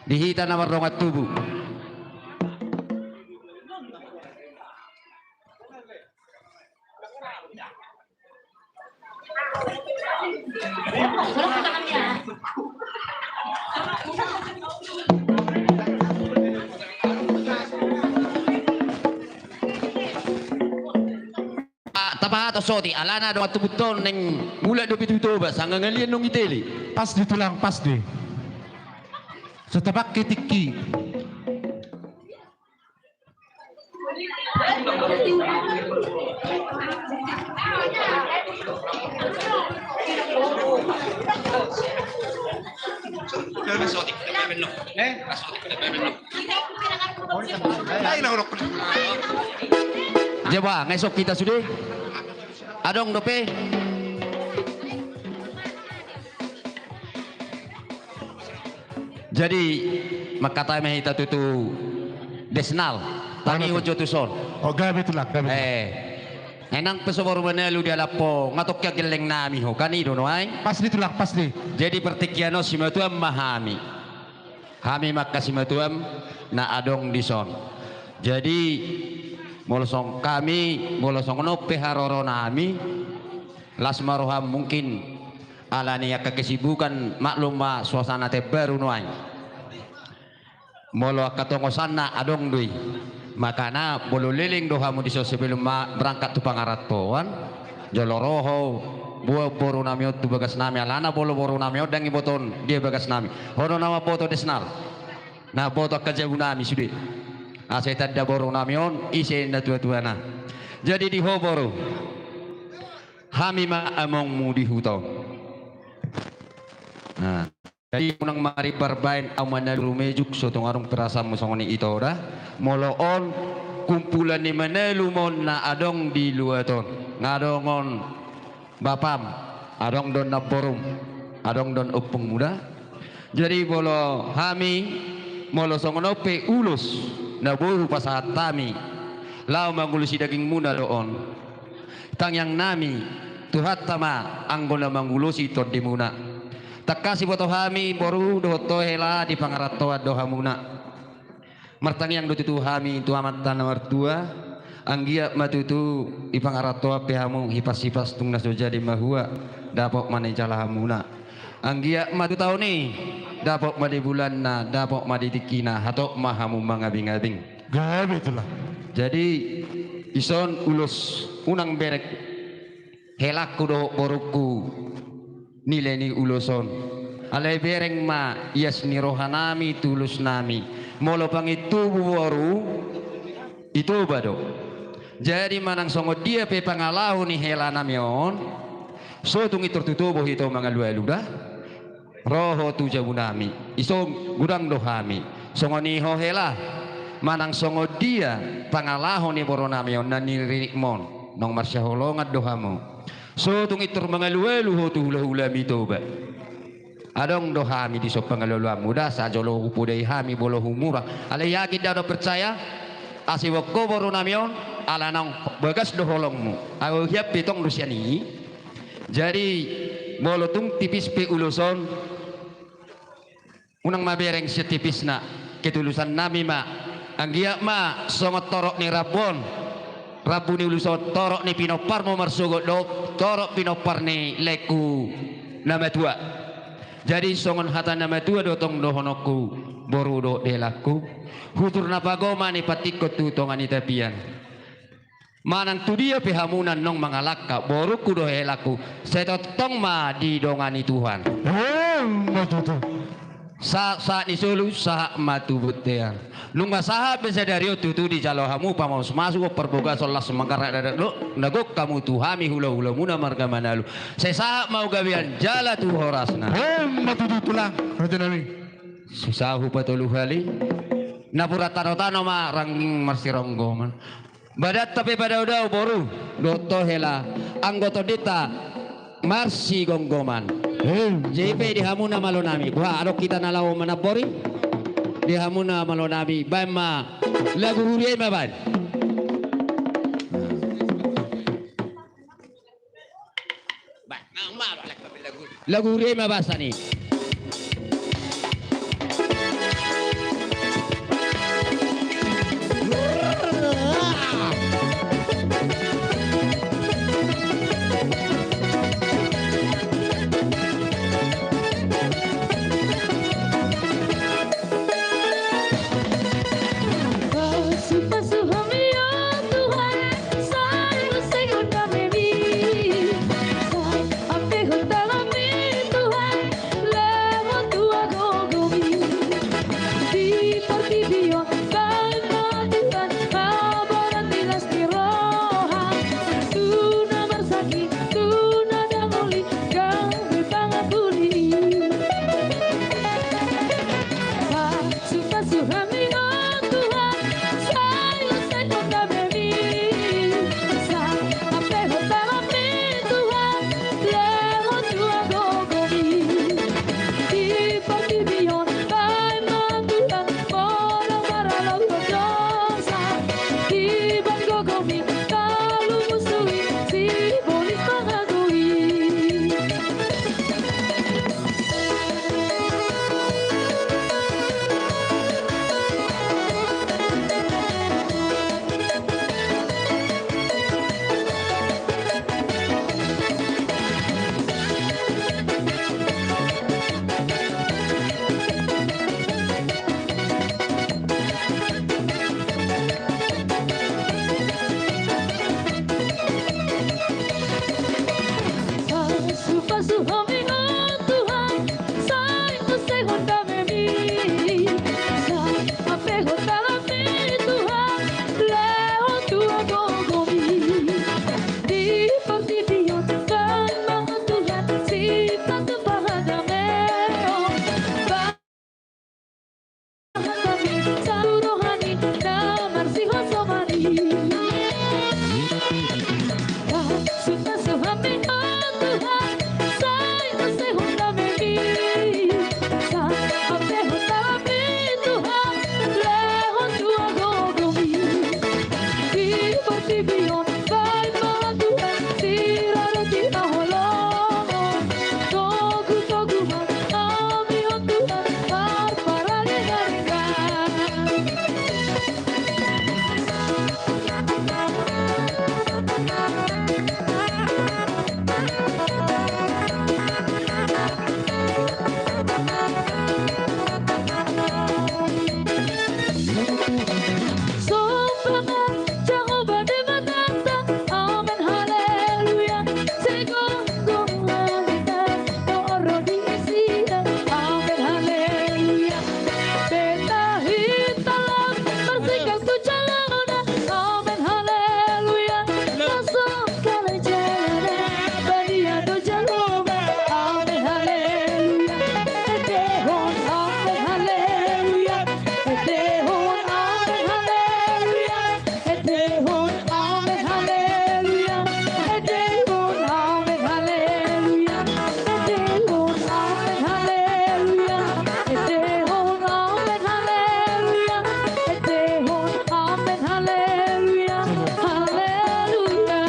Di hita na mardongan tubu. Ah, tapahato soti, alana dongan tubu on naeng mulak dope tu Toba, sangkalian nunga ditele. Pas di tulang, pas di. So tapake tingki. Jaba, nga ison hita sude. Adong dope. Jadi, mangkatai ma hita tutu Desnal. Tangihon jo tuson. O, gabe tulang, gabe tulang. Eh. Nang pe so boru Manalu dialap ho, nga tongkin gelleng nami ho, kan i do nuaeng. Pas di tulang, pas di. Jadi partingkian on simatuam ma hami. Hami ma angka simatuam na adong dison. Jadi molo songon hami, molo songon on pe haroro nami, las ma roham mungkin ala ni angka kesibukan, maklum ma suasana tahun baru nuaeng. Molo angka tongosanna adong do i. Makana molo leleng do hamu dison sebelum ma-, berangkat tu pangarantoan, jolo ro ho boan boru nami on tu bagas nami, alana molo boru nami on ndang iboto on dia bagas nami. Ho do na mamboto Desnal. Na mamboto angka jabu nami sude. Asa itanda boru nami on ise natuatuana. Jadi di ho boru. Hami ma amongmu di huta on. Nah. Jadi unang marimbar baen au Manalu rumejuk, so tung adong perasaanmu songon i ito da. Molo on kumpulan ni Manalu ma on na adong di luat on. Nga adong on bapam, adong do on namborum, adong do on ompungmu da. Jadi molo hami, molo songon on pe ulos na boi hupasahat hami, laho mangulosi dagingmuna do on. Tangiang nami, Tuhanta ma anggo na mangulosi tondimuna. Tangkas diboto hami boru dohot ho hela di pangarantoan do hamuna. Martangiang do tutu hami tu Amanta na martua, anggiat ma tutu di pangarantoan pe hamu hipas-hipas tung na so jadi mahua, dapot ma na dijalo hamuna. Anggiat ma tu taon i, dapot ma di bulanna, dapot ma di tingkina, hatop ma hamu mangabing-abing. Gabe tulang. Jadi, dison ulos unang bereng helangku dohot borungku nilai ni ulos on. Alai bereng ma ias ni roha nami tu ulos nami. Molo pangintubu boru, i Toba do. Jadi manang songon dia pe pangalaho ni hela nami on, so tung intor tu Toba ho ito mangalualu da. Ro ho tu jabu nami, dison godang do hami. Songon i ho hela, manang songon dia pangalaho ni boru nami on na niriritmon, naung marsihaholongan do hamu. So tung intor mangalualu ho tu hulahulam i Toba. Adong do hami dison pangalualuanmu da, sai jolo hupodai hami molo humurang. Alai yakin do au percaya, asa iboan ho boru nami on, ala naung bagas do holongmu. Au hian pe tong do sian i. Jadi, molo tung tipis pe ulos on, unang ma bereng setipisna, ketulusan nami ma, anggiat ma songon torop ni rambu on, rambu ni ulos on, torop ni pinomparmu marsogot dohot torop pinompar ni laengku na matua. Jadi songon hata na matua do tong dohononku, boru dohot helangku, hutur na pago ma nipantikkon tu tonga ni tapian. Manang tu dia pe hamu na naung mangalangka, borungku dohot helangku, sai tongtong ma didongani Tuhan. Emma tutu. Sahat-sahat ni solu, sahat ma tu bontean. Nunga sahat be sadari on tutu dijalo hamu pamasumasuon, parbagason, las mangkarna, na gok hamu tu hami hulahulamuna marga Manalu. Sai sahat ma tu gabean jala tu horasna. Emma tutu, Tulang, rajanami. Sai sahat hupatolu hali. Napuran tano-tano ma rangging marsironggoman. Badanta pe padao-dao boru, dohot hela anggo tondinta marsigomgoman. Jadi pe di hamu na malonami, boha adong hita na laho manampori? Di hamu na malonami, baen ma lagu huria i ma baen. Lagu huria i ma baen sani. Pasu-pasu hami, o Tuhan, sai songon damemi. Sai ampe hot dalanmi, Tuhan, lehon tu gogomi. Di portibi on baen ma, Tuhan, habaran ni las ni roha tu na marsakit, tu na dangoli, gabe pangapuli. Pasu-pasu hami, o Tuhan, sai songon damemi. Sai ampe hot dalanmi, Tuhan, lehon tu gogomi. Di portibi on baen ma, Tuhan, molo maralo dosa, dibaen gogomi, talu musu i sibolis pangago i. Pasu-pasu hami, o Tuhan, sai songon damemi. Sai ampe hot dalanmi, Tuhan, lehon tu gogomi. Di portibi on baen ma, Tuhan, sipatupa hadameon. Saluhutna na marsihol somari. Pasu-pasu hami, o Tuhan, sai songon damemi. Sai ampe hot dalanmi, Tuhan, lehon tu gogomi. Di portibi on baen ma, Tuhan, sira roti haholongon. Togu-togu ma hami, o Tuhan, marparalenggalenga. Sombongan Jahowa Debatanta. Amen, haleluya. Sigomgom hita, do ro di nasida. Amen, haleluya. Beta hita lam marsikal tu jalaonna. Amen, haleluya. Langsung kale jalaonna, badia do jalaonna. Amen, haleluya. Endehon, amen, haleluya. Endehon, amen, haleluya. Endehon, amen, haleluya. Endehon, amen, haleluya. Endehon, amen, haleluya. Endehon, amen, haleluya. Endehon, amen, haleluya. Haleluya.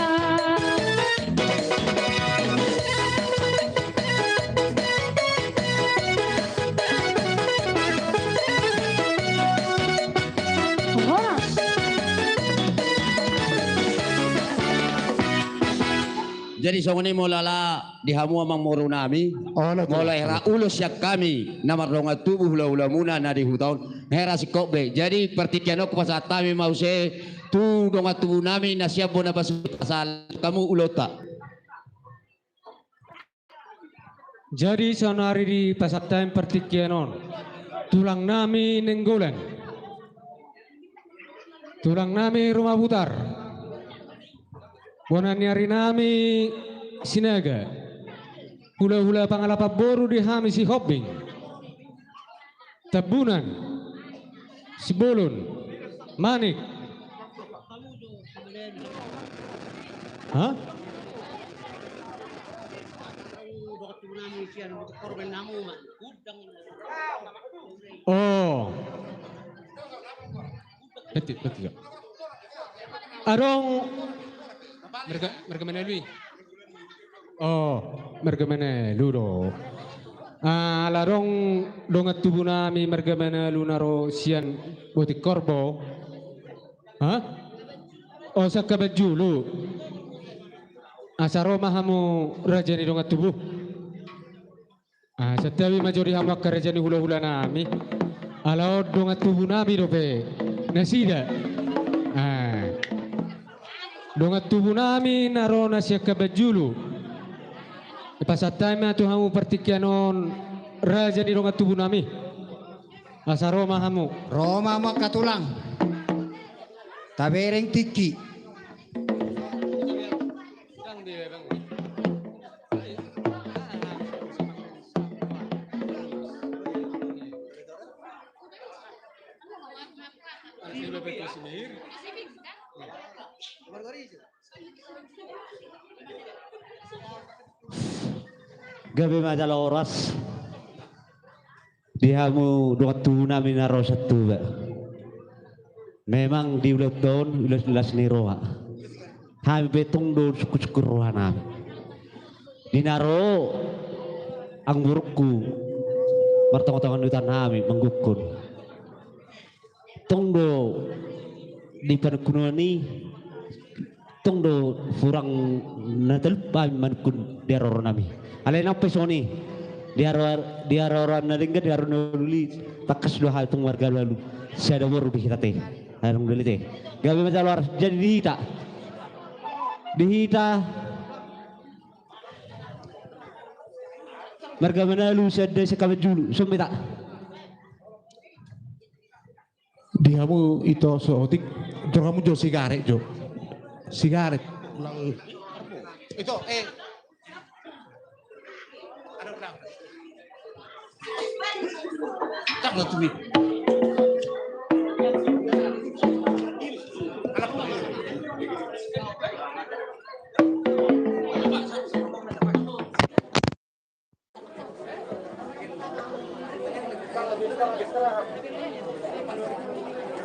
Jadi songon i molo ala di hamu amang boru nami, molo hera ulos sian hami na mardongan tubu hulahulamuna na di huta on, hera singkop be. Jadi partingkian on hupasahat hami ma muse tu dongan tubu nami na sian bona pasu, pasahat hamu ulunta. Jadi saonari dipasahat hami partingkian on, tulang nami Nainggolan, tulang nami Roma Butar, bona ni ari nami Sinaga, hulahula pangalapan boru di hami Sihombing, Tambunan, Simbolon, Manik. Hah? Oh. Betul, betul. Adong marga, marga Manalu i. Oh, marga Manalu do. Ah, ala adong dongan tubu nami marga Manalu na ro sian Botik Korbo. Hah? Oh, sian Kabanjulu. Asa ro ma hamu raja ni dongan tubu. Ah, santabi ma jo di hamu angka raja ni hulahula nami. Ala on dongan tubu nami dope nasida. Ah. Dongan tubu nami na ro na sian Kabanjulu. Dipasahat hami ma tu hamu partingkian on raja ni dongan tubu nami. Asa ro ma hamu. Ro ma hamu angka tulang. Tabereng tingki. Gabe ma jala horas di hamu dongan tubu nami na ro sian Tuba. Memang di ulaonta on, ulaon las ni roha. Hami pe tong do sungkunsungkun roha nami. Di na ro amangborungku martongatonga ni huta nami manggungkun. Tong do di panungkunan i, tong do hurang na talup hami manungkun di haroro nami. Alai nang pe songon i, di haro-, di haroro na denggan, di haroro na uli, tangkas do hami tong marga Manalu sada boru di hita te. Adong do lete. Gabe ma jala horas. Jadi di hita, di hita marga Manalu sada sian Kabanjulu, songon i ma. Di hamu ito so otik, jor hamu jo sigaret jo. Sigaret. Ulang. Ito, eh. Cak lah tumi.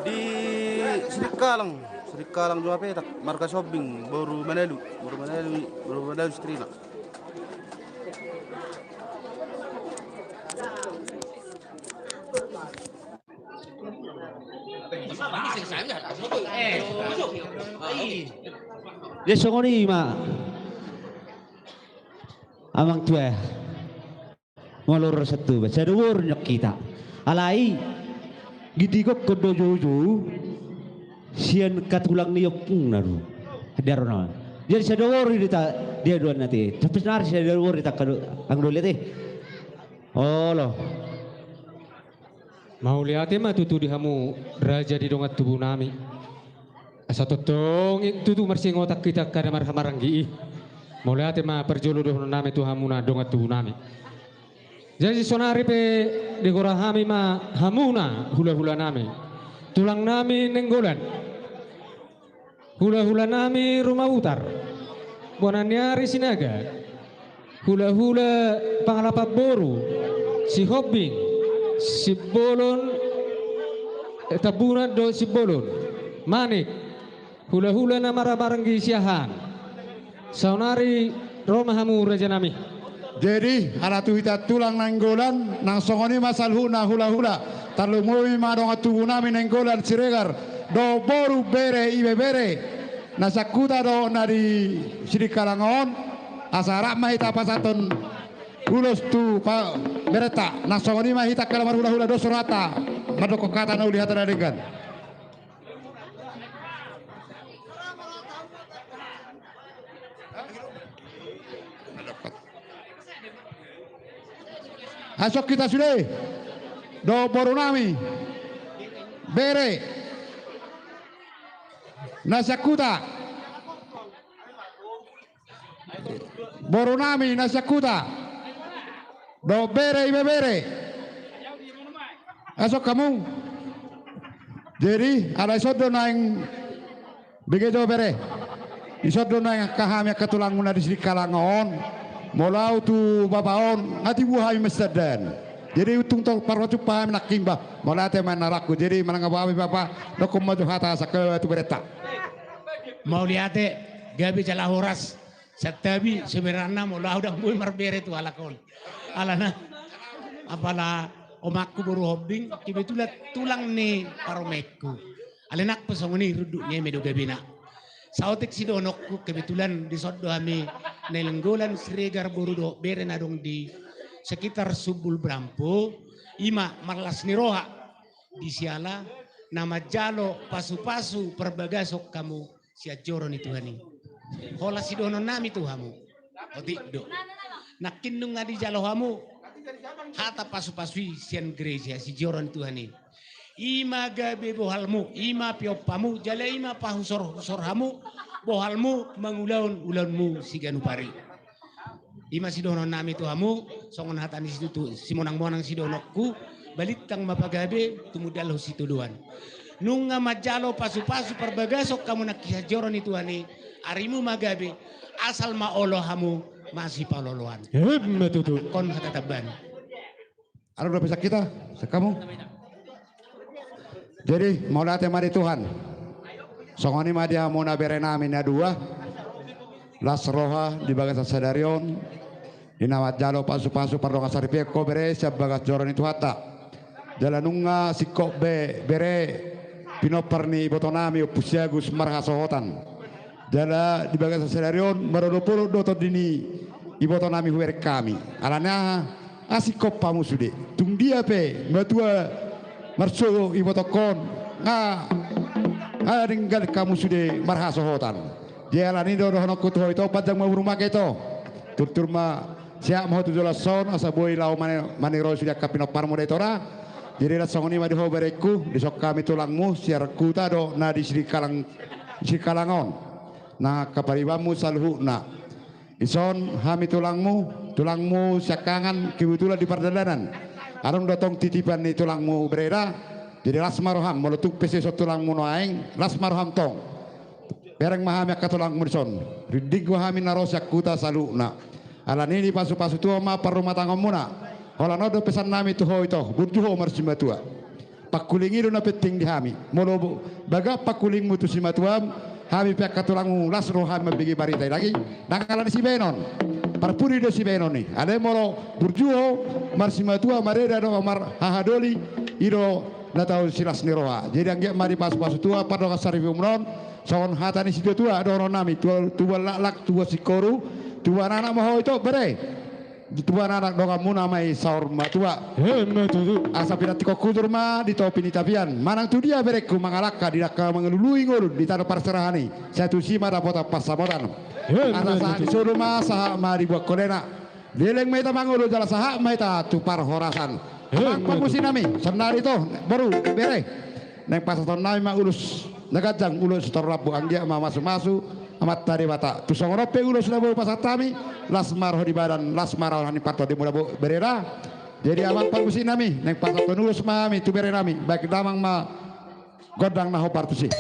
Di Sirikalang, Sirikalang Jumapetak, marga Sombing, boru Manalu, boru Manalu, boru Manalu istrina. Jadi songon i ma. Amang tua. Molo ro sian Tuba, sada boru nang hita. Alai, gidihon do joujou sian hatulang ni ompungna do. Di haroro nami. Jadi sada boru do hita di haduan nami. Tapi saonari sada boru do hita angka do, anggo do lete. Olo. Mauliate ma tutu di hamu raja ni dongan tubu nami. Asa tongtong i tutu marsingotan hita angka na marhahamaranggi i. Mauliate ma parjolo dohonon nami tu hamuna dongan tubu nami. Jadi saonari pe digora hami ma hamuna hulahula nami, tulang nami Nainggolan, hulahula nami Roma Butar, bona ni ari Sinaga, hulahula pangalapan boru, Sihombing, Simbolon, eh, Tambunan dohot Simbolon, Manik, hulahula na marhahamaranggi siahaan. Saonari ro ma hamu raja nami. Jadi ala tu hita tulang Nainggolan, nang songon i ma saluhutna hulahula. Tarlumobi ma dongan tubu nami Nainggolan Siregar dohot boru, bere, ibebere na sian huta dohot na di Sidikalang on. Asa rap ma hita pasahathon ulos tu pa-, berenta. Nang songon i ma hita angka na marhulahula, dos rohanta mandokkon hata na uli, hata na denggan. Dapat. Ai songon hita sude dohot boru nami, bere na sian huta. Boru nami na sian huta dohot bere, ibebere. Ai songon hamu. Jadi ala ison do naeng, bege jo bere, ison do naeng angka hami angka tulangmuna di Sidikalang on. Molo ahu tu bapa on nga tibu hami masidandan. Jadi untung tong parhajumpa hami nangkin bah. Mauliate ma inanakku. Jadi manang ahu bapa, dokkon ma jo hata sangkawa tu bereta. Mauliate, gabe jala horas. Santabi, sebenarna molo ahu ndang boi marbere tu halak on. Alana apala omakku boru Hombing kebetulan tulang ni parumaenku. Alai nang pe songon i runduk ni eme do gabena. Saotik sidohononku kebetulan dison do hami Nainggolan Siregar boru dohot bere na adong di sekitar Sumbul Brampo. Ima marlas ni roha di siala na manjalo pasupasu parbagason hamu sian joro ni Tuhan i. Holan sidohonon nami tu hamu, otik do. Nangkin nunga dijalo hamu hata pasupasu i sian gereja, sian joro ni Tuhan i. Ima gabe bohalmu, ima piompamu, jala ima pahusorhusor hamu bohalmu mangulahon ulaonmu siganup ari. Ima sidohonon nami tu hamu, songon hata ni situtu, simonangmonang sidohononku, balintang ma pagabe, tumundalhon sitadoan. Nunga manjalo pasupasu parbagason hamu nangkin sian joro ni Tuhan i, arimu ma gabe, asal ma olo hamu masipaolooloan. Ima tutu. Kon hata tamban. Adong dope sian hita, sian hamu. Jadi mauliate ma di Tuhan. Songon i ma di hamuna bere nami na dua. Las roha di bagasan sadari on, di na manjalo pasupasu pardongan saripeon ho bere sian bagas joro ni Tuhanta. Jala nunga singkop be bere pinompar ni iboto nami Ompu si Agus marhasohotan. Jala di bagasan sadari on marodopolop do tondi ni iboto nami hubereng hami. Alana aha? Asing hamu sude. Tung dia pe matua marsogot ibotongkon, nga, nga denggan hamu sude marhasohotan. Jadi alani do dohononku tu ho ito, panjang ma umurmu angka ito. Turtur ma sehat ma ho tu joloan on asa boi laho mane-, maniroi sude angka pinomparmu da ito ra. Jadi laos songon i ma di ho berengku, dison hami tulangmu sian huta do na di Sidikalang, Sidikalang on. Nang angka paribanmu saluhutna. Ison hami tulangmu, tulangmu siangkangan kebetulan di pardalanan. Adong do tong titipan ni tulangmu bere da. Jadi las ma roham, molo tung pe so ison tulangmu nuaeng, las ma roham tong. Bereng ma hami angka tulangmu dison. Rinding do hami na ro sian huta saluhutna. Alani i dipasupasu Tuhan ma parrumatanggaonmuna. Holan on do pesan nami tu ho ito, burju ho marsimatua. Pangkuling i do na penting di hami. Molo bo-, bagak pangkulingmu tu simatuam, hami pe angka tulangmu las roha hami mambege barita i lagi. Ndang alani sibahenon. Parpudi do sibahenon i. Alai molo burju ho marsimatua, mareda dohot marhaha doli, i do na tau silas ni roha. Jadi anggiat ma dipasupasu Tuhan pardongan saripeonmuna on, songon hata ni situatua dohonon nami, tubuan laklak, tubuan singkoru, tubuan anak ma ho ito bere. Tubuan anak donganmuna ma i saur matua. Ima tutu. Asa pinantikhon hujur ma di topi ni tapian. Manang tu dia berengku mangalangka di angka mangalului ngolu di tano parserahan i. Sai tusi ma dapotan pansamotan. Ima tutu. Asa sahat ni solu ma, sahat ma di buat holena. Leleng ma hita mangolu jala sahat ma hita tu parhorasan. Ima tutu. Amang parmusik nami, saonari ito, boru, bere. Naeng pasahaton nami ma ulos na ganjang, ulos na torop, anggiat ma mamasumasu Amanta Debata. Tung songon on pe ulos na boi pasahat hami, las ma roha di badan, las ma roha ni partondimu da, bere da. Jadi amang parmusik nami, naeng pasahaton ulos ma hami tu bere nami, baen damang ma gondang na hombar tusi.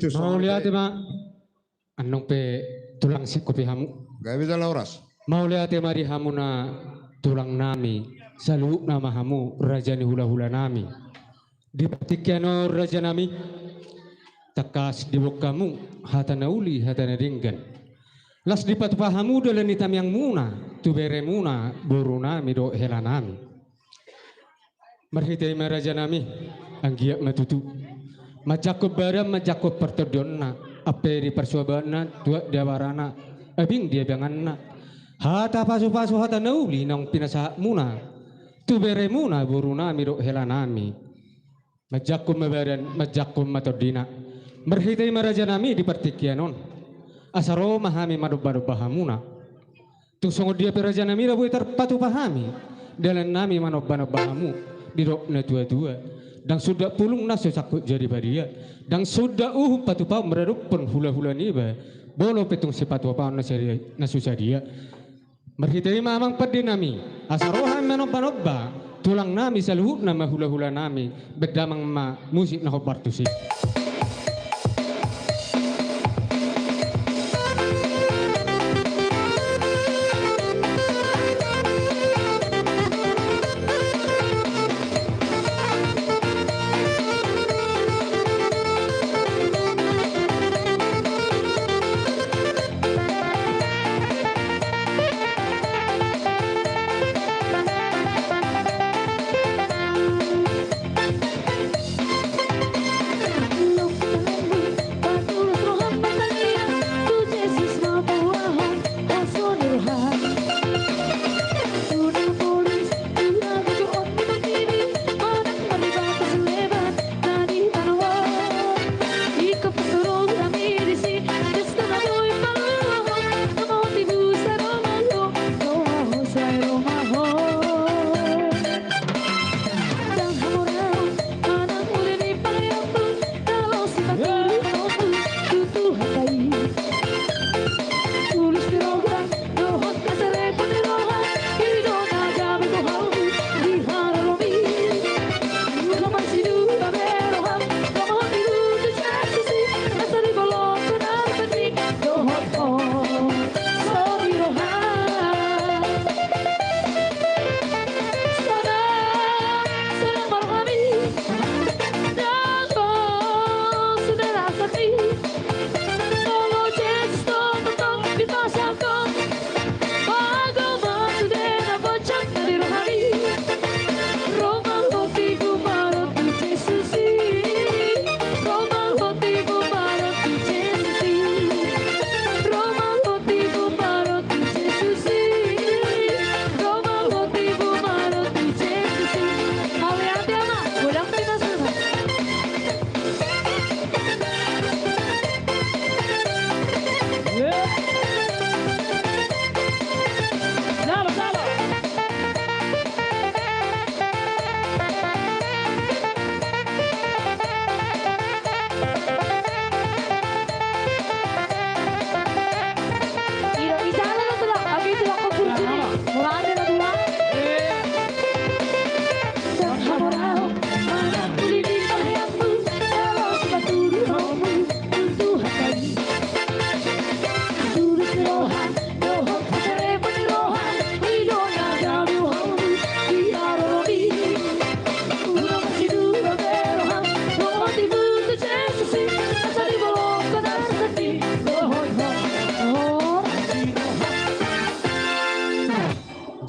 Mauliate ma. Annon pe tulang singkop i hamu. Gabe jala horas. Mauliate ma di hamuna tulang nami, saluhutna ma hamu raja ni hulahula nami. Di partingkian on raja nami, tangkas diboan hamu hata na uli hata na denggan. Laos dipatupa hamu dalan ni tangiangmuna tu beremuna boru nami dohot hela nami. Marhite i ma raja nami, anggiat ma tutu. Manjangkon badan, manjangkon partondionna, ampe di parsuabanna, tuat di abarana, abing di abanganna. Hata pasupasu hata na uli naung pinasahatmuna tu beremuna boru nami dohot hela nami. Manjangkon ma badan, manjangkon ma tondina. Marhite i ma raja nami di partingkian on. Asa ro ma hami manombanomba hamuna. Tung songon dia pe raja nami na boi tarpatupa hami dalan nami manombanomba hamu, didok na tuatua. Ndang sundat pulung na so sangkut jadi badia. Ndang sundat uhum patupaon maradophon hulahula niba. Molo pe tung sipatupaon na sadia, na so sadia. Marhite i ma amang pande nami, asa ro hami manombanomba tulang nami saluhutna ma hulahula nami. Baen damang ma musik na hombar tusi.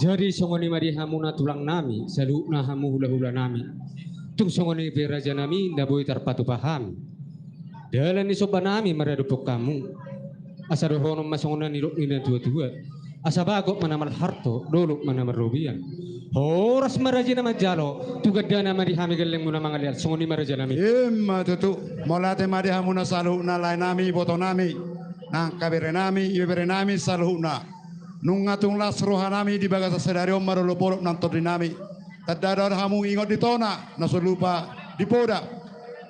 Jadi songon i ma di hamuna tulang nami, saluhutna hamu hulahula nami. Tung songon i pe raja nami na boi tarpatupa hami. Dalan ni somba nami maradophon hamu. Asa dohonon ma songon na nidok ni na tuatua. Asa bagot ma na marhalto, dolok ma na marrobean. Horas ma raja na manjalo, tu gandana ma di hami gellengmuna mangalean, songon i ma raja nami. Ima tutu, mauliate ma di hamuna saluhutna lae nami, iboto nami, nang angka bere nami, ibebere nami saluhutna. Nunga tung las roha nami di bagasan sadari on marolopolop nang tondi nami. Tanda do hamu ingot di tona, na so lupa di poda.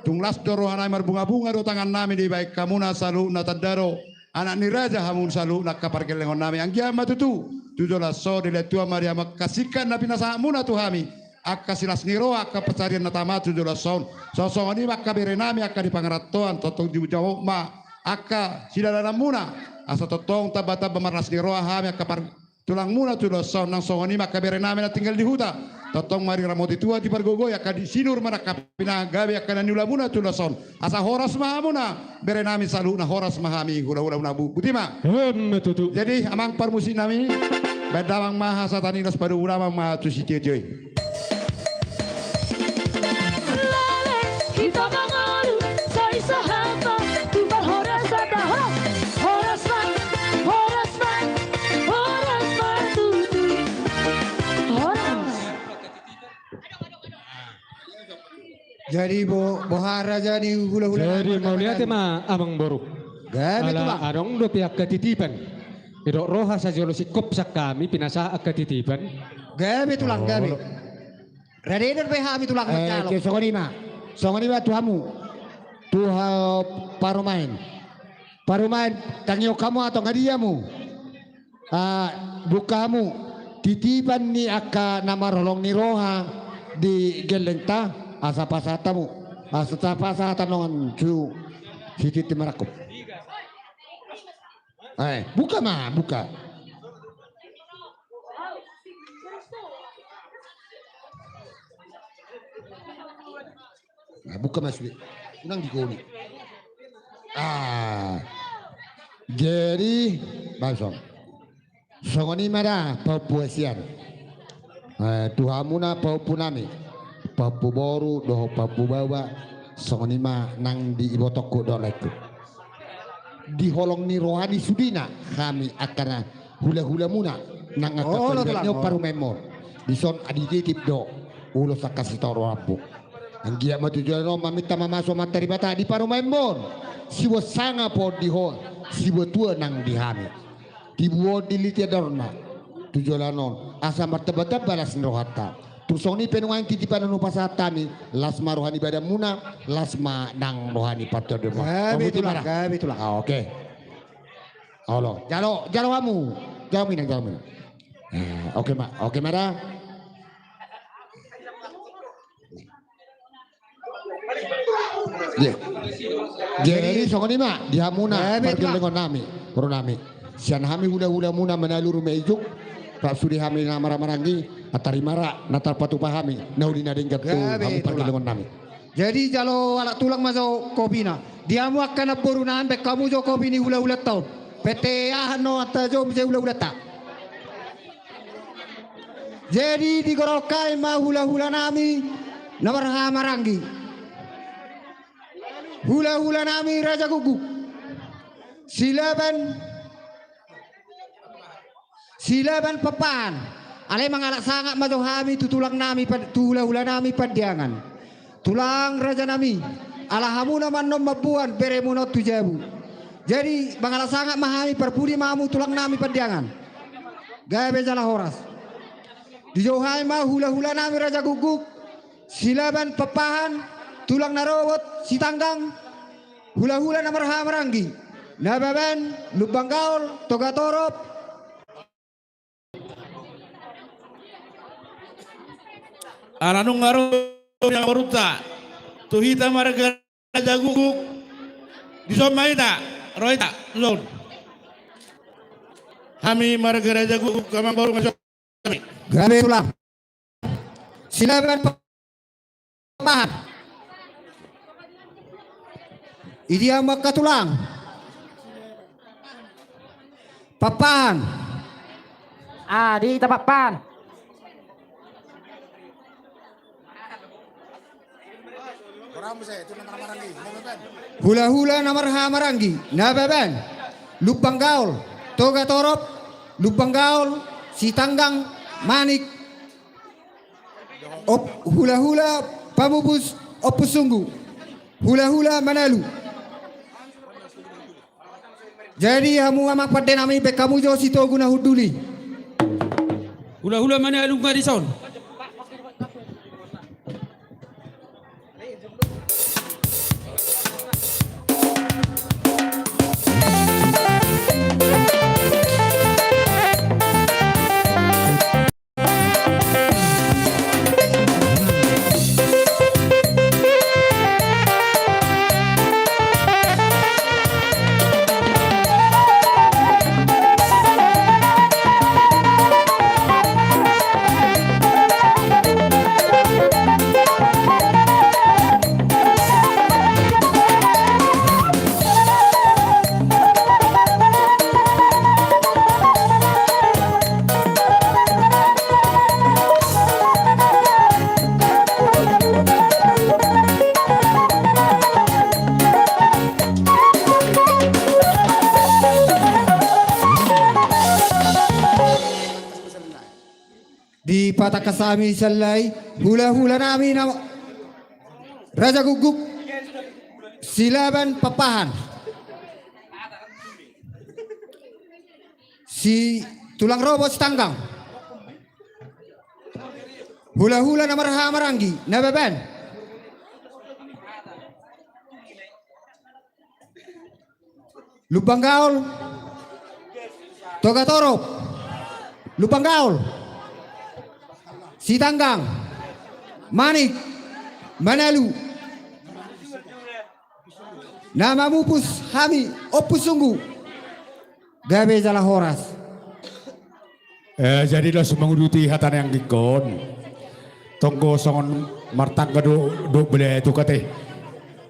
Tung las do roha nami, marbungabunga do tangan nami dibahen hamuna saluhutna, tanda do anak ni raja hamu saluhutna angka pargellengon nami. Anggiat ma tutu, tu joloan on dilehon Tuhan ma di hamu angka singkat na pinasahatmuna tu hami. angka silas ni roha, angka pansarian na tama tu joloan on. Songon i ma angka bere nami, angka di pangarantoan, tongtong dijou ma angka sidalananmuna, asa tongtong tamba-tamba marlas ni roha hami angka par-, tulangmuna tu joloan on, nang songon i ma angka bere nami na tinggal di huta. Tongtong ma diramoti Tuhan, dipargogoi angka di sinur manang angka pinahan, gabe angka na niulamuna tu joloan on. Asa horas ma hamuna bere nami saluhutna, horas ma hami hula-hulamuna, Bu-, boti ma. Em, tutu. Jadi amang parmusik nami, baen damang ma hasahatan i, laos padomu damang ma tu sitiotio i. Laleng hita mangolu, sai sahat ma tu parhorasan, horas, horas ma, horas ma, horas ma tutu. Horas. Jadi bo-, boha raja ni hula-hula. Jadi mauliate ma, Amangboru. Gabe, Tulang. Ala adong dope angka titipan. Didok roha sajolo singkop, sian hami pinasahat angka titipan. Gabe, Tulang, gabe. Olo. Rade dope hami, Tulang, eh, manjalo. Oke, songon i ma. Songon i ma tu hamu. Tu ha-, parumaen. Parumaen, tangihon hamu antong, nunga dia hamu. Ah, buka hamu titipan ni angka na marholong ni roha di gellengta, asa pasahat hamu, asa pasahat annon tu si Tintin Marangkup. Eh, buka ma, buka. Nah, buka ma sude. Unang digoni. Ah. Jadi, langsung. Songon i ma da, pahompu hasian. Eh, tu hamuna pahompu nami. Pahompu boru, dohot pahompu baoa. Songon i ma nang di ibotongku dohot laengku. Di holong ni roha ni sudena, hami angka na hula-hulamuna, nang angka, olo, parumaenmuna, Tulang, olo. Parumaenmuna. Dison adi titip do ulos angka sitaonon rambu. Anggiat ma tu joloan on maminta mamasu Amanta Debata di parumaenmuna. Siboan sangap on di ho, siboan tua nang di hami. Tibu on diliti andorna tu joloan on, asa martamba-tamba las ni rohanta. Tung songon i pe nuaeng titipan na hupasahat hami, las ma roha ni badanmuna, las ma nang roha ni partondion. Gabe, Tulang, gabe, Tulang. Ah, oke. Olo, jalo, jalo hamu. Jalo minang, jalo minang. Eh, oke ma, oke ma da. Iya. Jadi songon i ma di hamuna, eh, pargellengon nami, boru nami. Sian hami hula-hulamuna Manalu Rumiaijung, rap sude hami na marhaha maranggi, tarima ra na tarpatupa hami, na uli na denggan tu hamu, Tulang, pargellengon nami. Jadi jalo halak tulang ma jo kopina. Di hamu angka namboru nami, baen hamu jo kopi ni hula-hulanta on. Pe aha annon, asa jo muse hula-hulanta. Jadi digorahon hami ma hula-hula nami na marhaha maranggi. Hula-hula nami Raja Guguk. Silaban, Silaban Pampahan. Alai mangalap sangap ma jo hami tu tulang nami Pan-, tu hula-hula nami Pandiangan. Tulang raja nami, ala hamuna ma annon mamboan beremuna on tu jabu. Jadi mangalap sangap ma hami, parpudi ma hamu tulang nami Pandiangan. Gabe jala horas. Dijou hami ma hula-hula nami Raja Guguk, Silaban Pampahan, tulang na robot Sitanggang, hula-hula na marhaha maranggi, Nababan, Lumban Gaol, Toga Torop. Ala nunga ro namborunta tu hita marga Raja Guguk, dison ma hita, ro hita, dison. Hami marga Raja Guguk, amang boru, ngasong. Gabe tulang. Silaban Pampahan. Idia ma angka tulang? Pampahan. Ah, di hita Pampahan. Hula-hula na marhaha maranggi, Nababan, Lumban Gaol, Toga Torop, Lumban Gaol, Sitanggang, Manik, op-, hula-hula pamupus Ompusunggu, hula-hula Manalu. Jadi hamu amang pande nami, baen hamu jo sitogu na hundul i. Hula-hula Manalu nunga dison. Patangkas hami sallai, hula-hula nami na Raja Gukguk, Silaban Pakpahan, Situlang Robo Sitanggang, hula-hula na marhaha maranggi, Nababan, Lumban Gaol, Togatorop, Lumban Gaol, Sitanggang, Manik, Manalu, na mamupus hami, Ompu Sunggu, gabe jala horas. Eh, jadi laos manguduti hata ni anggingkon. Tonggo songon martangga do, do bela tu kate.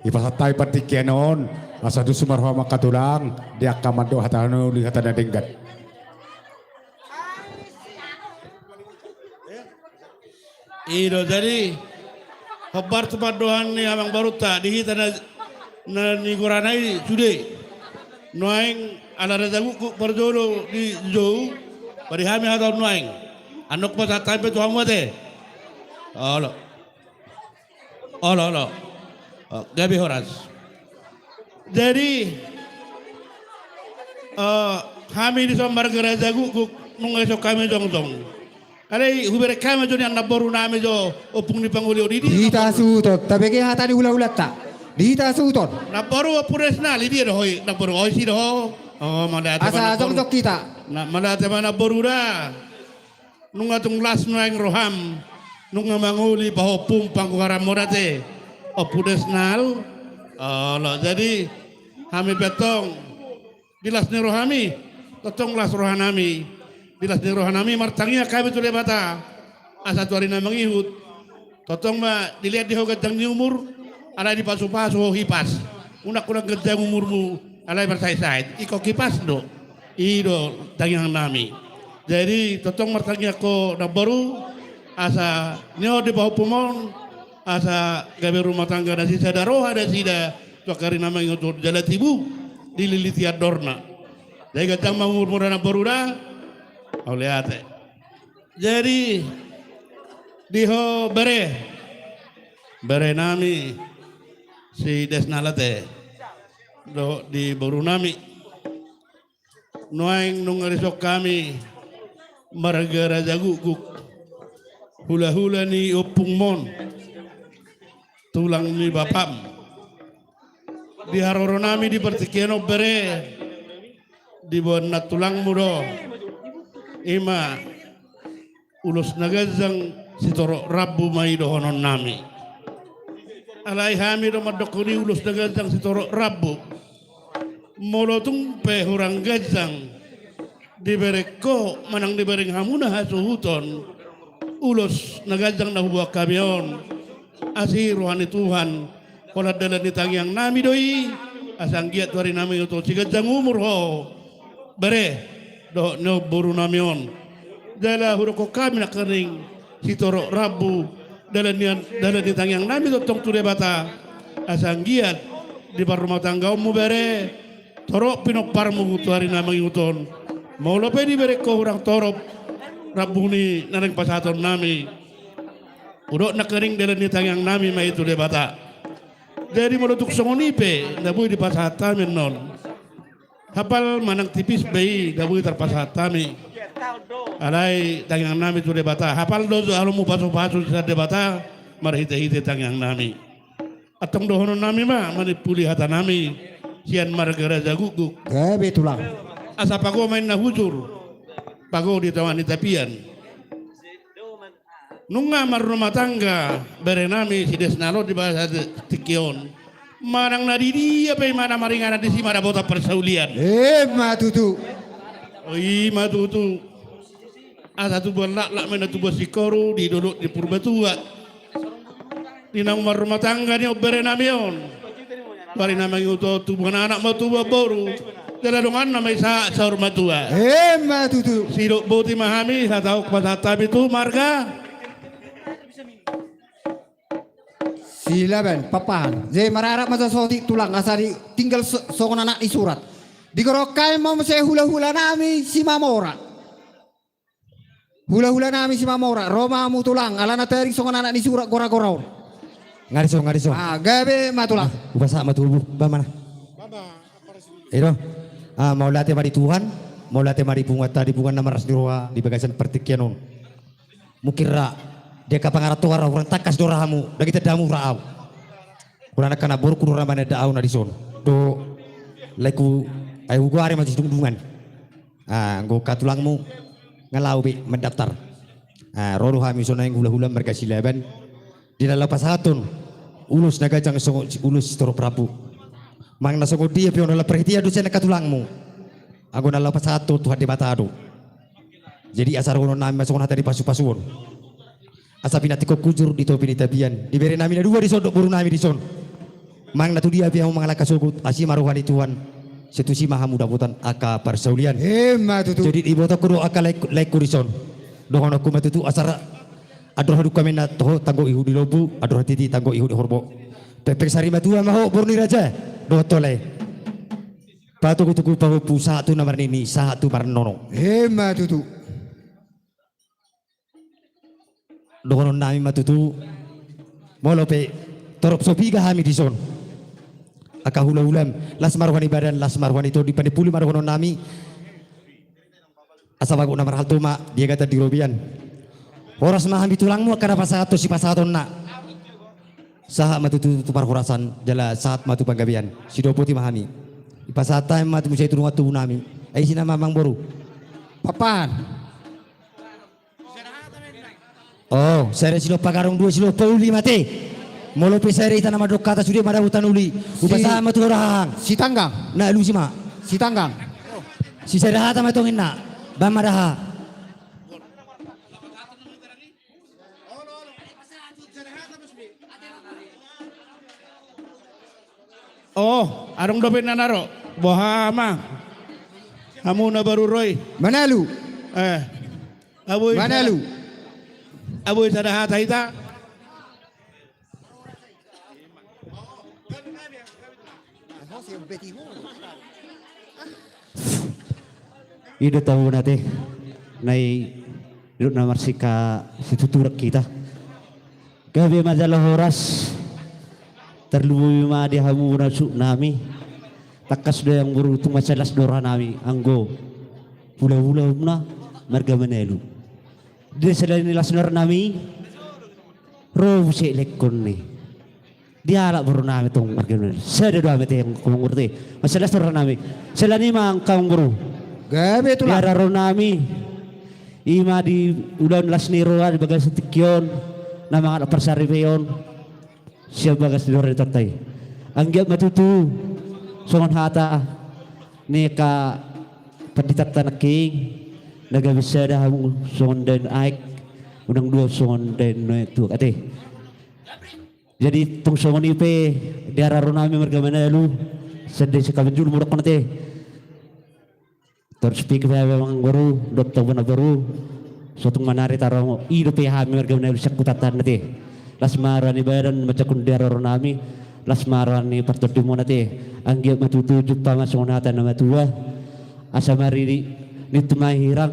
Ipasahat hami partingkian on, asa tusi ma roham angka tulang, di angka mandok hata na uli, hata na denggan. I do, jadi hombar tu pandohan ni amangborunta di hita na, na nigorana i sude. Nuaeng ala Raja Gukguk parjolo dijou, bari hami hatahon nuaeng. Annon pasahat hami pe tu hamu ate. Olo. Olo, olo. O, gabe horas. Jadi, eh, hami dison marga Raja Gukguk, nunga dison hami jongjong. Alai hubereng hami jo nian namboru nami jo, ompung ni pangoli on, i di hita namboru. Suhuton, tabege hata ni hula-hulanta. Di hita suhuton. Namboru, Ompu Desnal, i dia do ho i, namboru, o, isi do ho. O, mauliate ma namboru. Asa jongjong hita. Na, mauliate ma namboru da. Nunga tung las nuaeng roham, nunga mangoli pahompum panggoaranmu da ate, Ompu Desnal. Olo, jadi hami pe tong di las ni rohami, tongtong las rohanami. Di las ni rohanami martangiang hami tu Debata, asa tu ari na mangihut tongtong ma dilehon di ho ganjang ni umur, alai dipasu-pasu ho hipas. Unang, unang ganjang umurmu, alai marsahit-sahit. Ingkon hipas do. I do tangiangnami. Jadi tongtong martangiang ho namboru, asa nihon di pahompum on, asa gabe rumah tangga na sisada roha nasida, tu angka ari na mangihut on jala tibu dililiti andorna. Jadi ganjang ma umurmu da namboru da. Mauliate. Jadi di ho bere, berenami si Desnal ate, dohot di borunami. Nuaeng nunga dison hami marga Raja Gukguk, hula-hula ni ompungmon, tulang ni bapam. Di haroronami di partingkian on bere, diboan nantulangmu do. I ma ulos na ganjang sitorop rambu ma i dohononnami. Alai hami do mandokkon i ulos na ganjang sitorop rambu. Molo tung pe hurang ganjang dibereng ho manang dibereng hamu na hasuhuton ulos na ganjang na huboan hami on, asi roha ni Tuhan, holan dalan ni tangiangnami do i, asa anggiat tu ari na mangihut on siganjang umur ho, bere, dohot ni borunami on. Jala hudokkon hami nangkining sitorop rambu dalan ni, dalan ni tangiangnami tongtong tu Debata, asa anggiat di parrumatanggaonmu bere, torop pinomparmu tu ari na mangihut on. Molo pe dibereng ho hurang torop rambu ni na naeng pasahatonnami, hudok nangkining dalan ni tangiangnami ma i tu Debata. Jadi molo tung songon i pe na boi dipasahat hami annon. Hapal manang tipis be i na boi tarpasahat hami. Alai tangiangnami tu Debata. Hapal do jolo hamu pasu-pasu sian Debata marhite-hite tangiangnami. Antong dohononnami ma manimpuli hatanami sian marga Raja Gukguk. Gabe tulang. Asa pago ma inna hujur, pago di tonga ni tapian. Nunga marrumah tangga berenami si Desnal on di bagasan tingki on. Manang na di dia pe i ma na maringanan, disi ma dapotan parsaulian. Ima tutu. O, ima tutu. Asa tubuan laklak ma inna tubuan singkoru di dolok ni Purbatua. Di naung marrumah tangga ni on berenami on, tu ari na mangihut on tubuan anak ma tubuan boru. Jala donganna ma i sahat saur matua. Ima tutu. Sidok boti ma hami, hata on pasahat hami tu marga Silaban Pakpahan. Jadi mararat ma jo saotik tulang, asa di tinggal so-, songon anak ni surat. Digorahon hami ma muse hula-hulanami Simamora. Hulahula nami Simamora, ro ma hamu tulang, alana tading songon anak ni surat gora-gora on. Nga dison, nga dison. Ah, gabe ma tulang. Hupasahat ma tu ahu, ba mana? I do. Ah, mauliate ma di Tuhan, mauliate ma di punguanta, di punguan na marlas ni roha di bagasan partingkian on. Mungkin ra di angka pangarantoan ra hurang tangkas do ra hamu, dang itanda hamu ra ahu. Hurang angka namborungku do ra mananda ahu na dison. Do laengku, ai hugoari ma tu sidungdungan. Ah, anggo angka tulangmu nga laho be mandaftar. Ah, ro do hami songon hulahula marga Silaban. Di na laho pasahathon ulos na ganjang songon ulos sitorop rambu. Manang na songon dia pe on, ala parhitean do sian angka tulangmu. Anggo na laho pasahathon Tuhan Debata do. Jadi asa dohonon nami ma songon hata ni pasu-pasuon. Asa pinantikhon hujur di topi ni tapian. Di bere nami na dua dison dohot boru nami dison. Manang na tudia pe hamu mangalangka sogot, asi ma roha ni Tuhan. Sai tusi ma hamu dapotan angka parsaulian. Emma tutu. Jadi dibotohonku do angka laengku, laengku dison. Dohononku ma tutu asa ra andor hadungka ma inna, toho tanggo ihut di lombu, andor hatiti tanggo ihut di horbo. Pengpeng sari matua ma ho boru ni raja. Dohot tole. Patogu-togu pahompu sahat tu na marnini, sahat tu marnono. Emma tutu. Dohonon nami ma tutu. Molo pe torop so piga hami dison, angka hulahulam, las ma roha ni badan, las ma roha ni tondi, panimpuli ma dohonon nami. Asa bagot na marhalto ma di agatan di robean. Horas ma hami tulangmu angka na pasahathon sipasahatonna. Sahat ma tutu tu parhorasan, jala sahat ma tu panggabean. Sidopoti ma hami. Ipasahat hami ma tu muse tu dongan tubu nami. Ai isi nama amangboru. Papan. Oh, sada silompa gadong, dua silompa uli ma ate. Molo pe sada hita na mandok hata sude ma dapotan uli. Hupasahat ma tu ho da hahang. Sitanggang. Na alusi ma. Sitanggang. Sisada hata ma tong inna. Bahen ma da hahang. Oh, adong dope na naro. Boha ma. Hamu na baru ro i. Manalu. Eh. Abui. Manalu. Abui sada hata hita. I do tahu nate. Nai dok na marsika situturak kita. Gabe ma jala horas. Tarlumobi ma di hamu na suhut nami. Tangkas do amangboru, tung mansai las do roha nami anggo hulahula na marga Manalu. Di selain las ni roha nami, ro muse laengkon i. Dialap boru nami tong marga Manalu. Sada do hami ate, amangboru ate. Mansai las do roha nami. Selain i ma angka amangboru. Gabe tulang. Di haroro nami. I ma di ulaon las ni roha di bagasan tingki on, na mangalap parsaripeon sian bagas ni roha ni Tuhanta i. Anggiat ma tutu songon hata ni angka panditanta nangkin, na gabe sada hamu songon dain aek, unang dua songon dain na tuak ate. Jadi tung songon i pe di haroro nami marga Manalu, sandai sikamanjulu ma dokkon ate. Torus pik pe amangboru dohot tong bona boru. So tung manari tarongo i dope hami marga Manalu sian hutanta on ate. Las ma roha ni badan manjangkon di haroro nami. Las ma roha ni partondimuna ate. Anggiat ma tutu jumpa ma songon hata ni na matua. Asa maridi nintu ma hirang.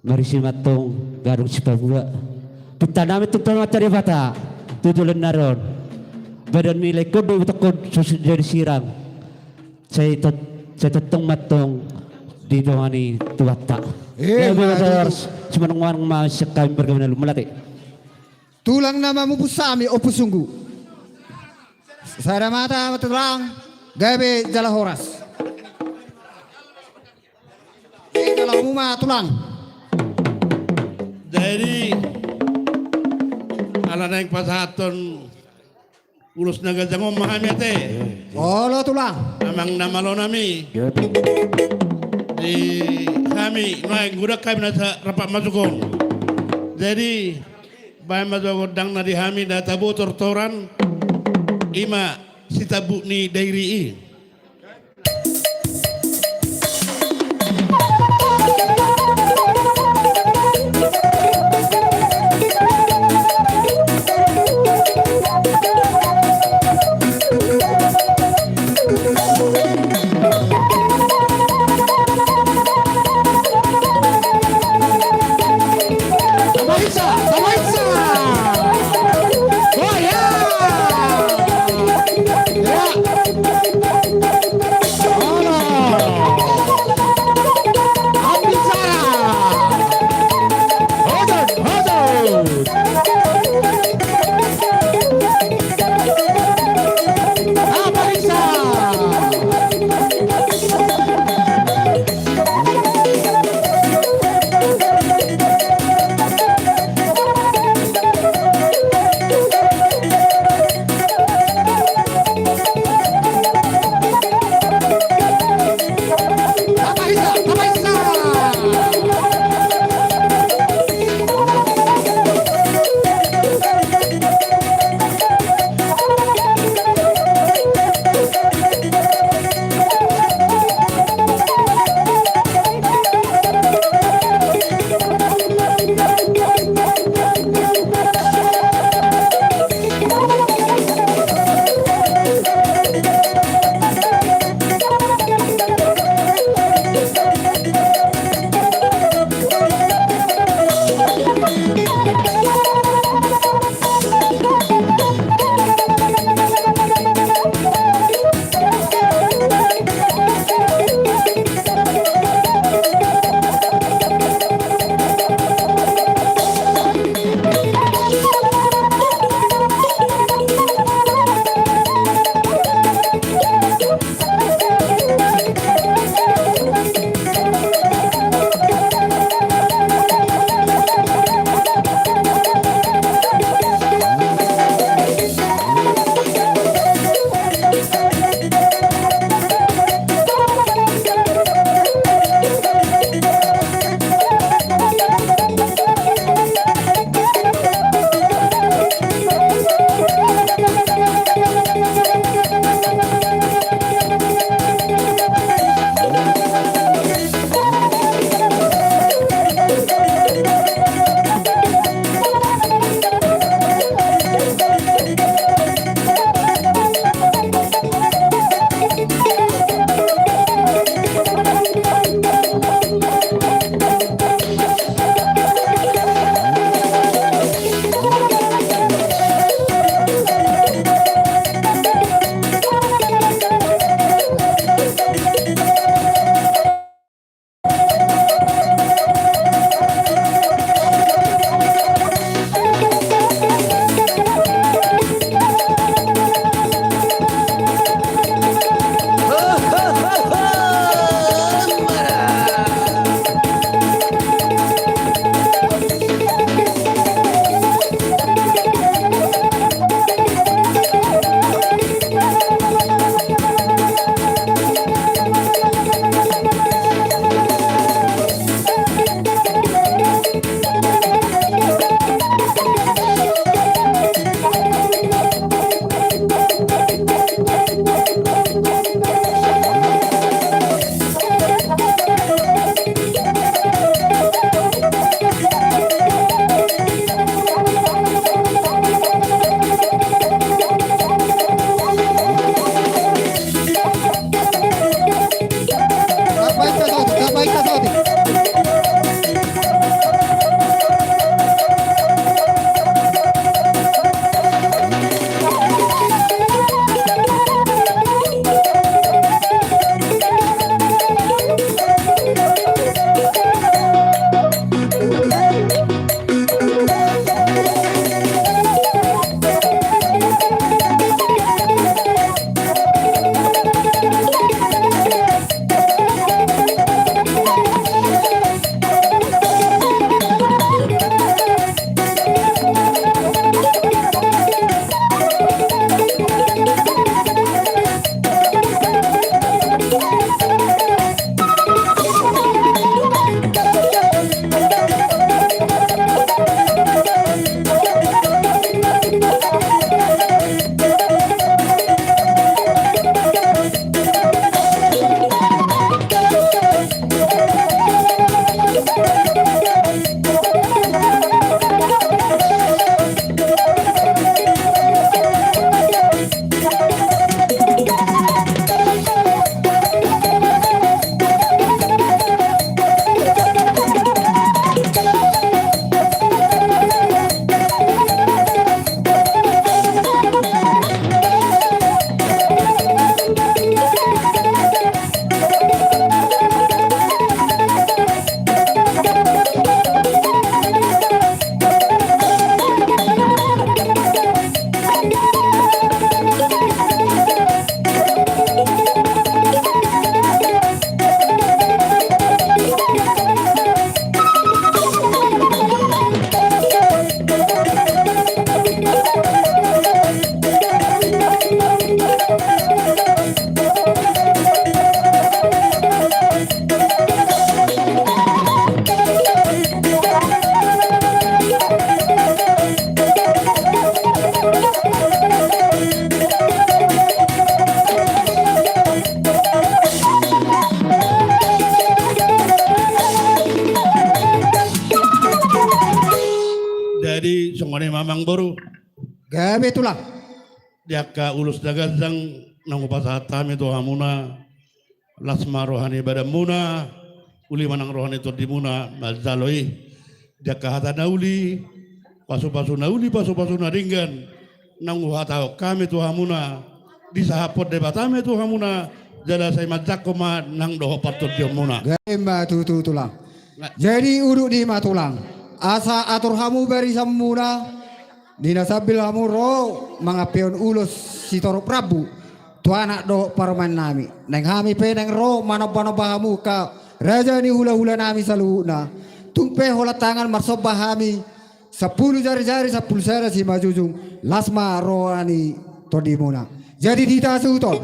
Marisi ma tong gadong sipabuat. Pinta nami tu Tuhanta Debata tu joloan ni ari on. Badan ni laengkon do ibotohon so jadi sirang. Sai tot-, sai tongtong ma tong didongani Tuhanta. Eh, gabe ma tutu. Simanang-manang ma sian hami marga Manalu, mauliate. Tulang na mamupus hami, Ompu Sunggu. Sada mata ma tulang, gabe jala horas. Jala hamu ma tulang. Jadi ala naeng pasahathon ulos na ganjang on ma hami ate. Olo tulang. Amang na malo nami. Di hami nuaeng godang hami na rap masuk on. Jadi baen ma jo gondangna di hami na tabo tortoran, i ma sitambuk ni dairi i. Amangboru. Gabe tulang. Di angka ulos na ganjang naung hupasahat hami tu hamuna, las ma roha ni badanmuna, uli ma nang roha ni tondimuna manjalo i. Di angka hata na uli, pasupasu na uli, pasupasu na denggan naung huhatahon hami tu hamuna, disahaphon Debata ma i tu hamuna, jala sai manjangkon ma nang dohot partondionmuna. Gabe ma tutu tulang. Jadi udut di ma tulang, asa atur hamu barisanmuna, di na sambil hamu ro mangampehon ulos sitorop rambu tu anak dohot parumaennami, naeng hami pe naeng ro manombanomba hamu angka raja ni hulahulanami saluhutna. Tung pe holan tangan marsomba hami, sampulu jarijari sampulu sada simanjujung, las ma roha ni tondimuna. Jadi hita suhuton.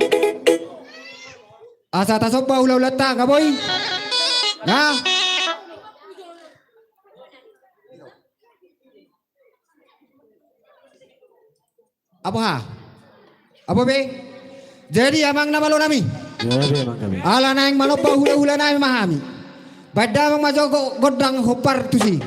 Asa tasomba hulahulanta, nga boi? Nga? Apo ha? Apo be? Jadi amang na malonami. Jadi amang kami. Ala naeng manomba hulahulanami ma hami. Baen damang ma jo gondang hombar tusi.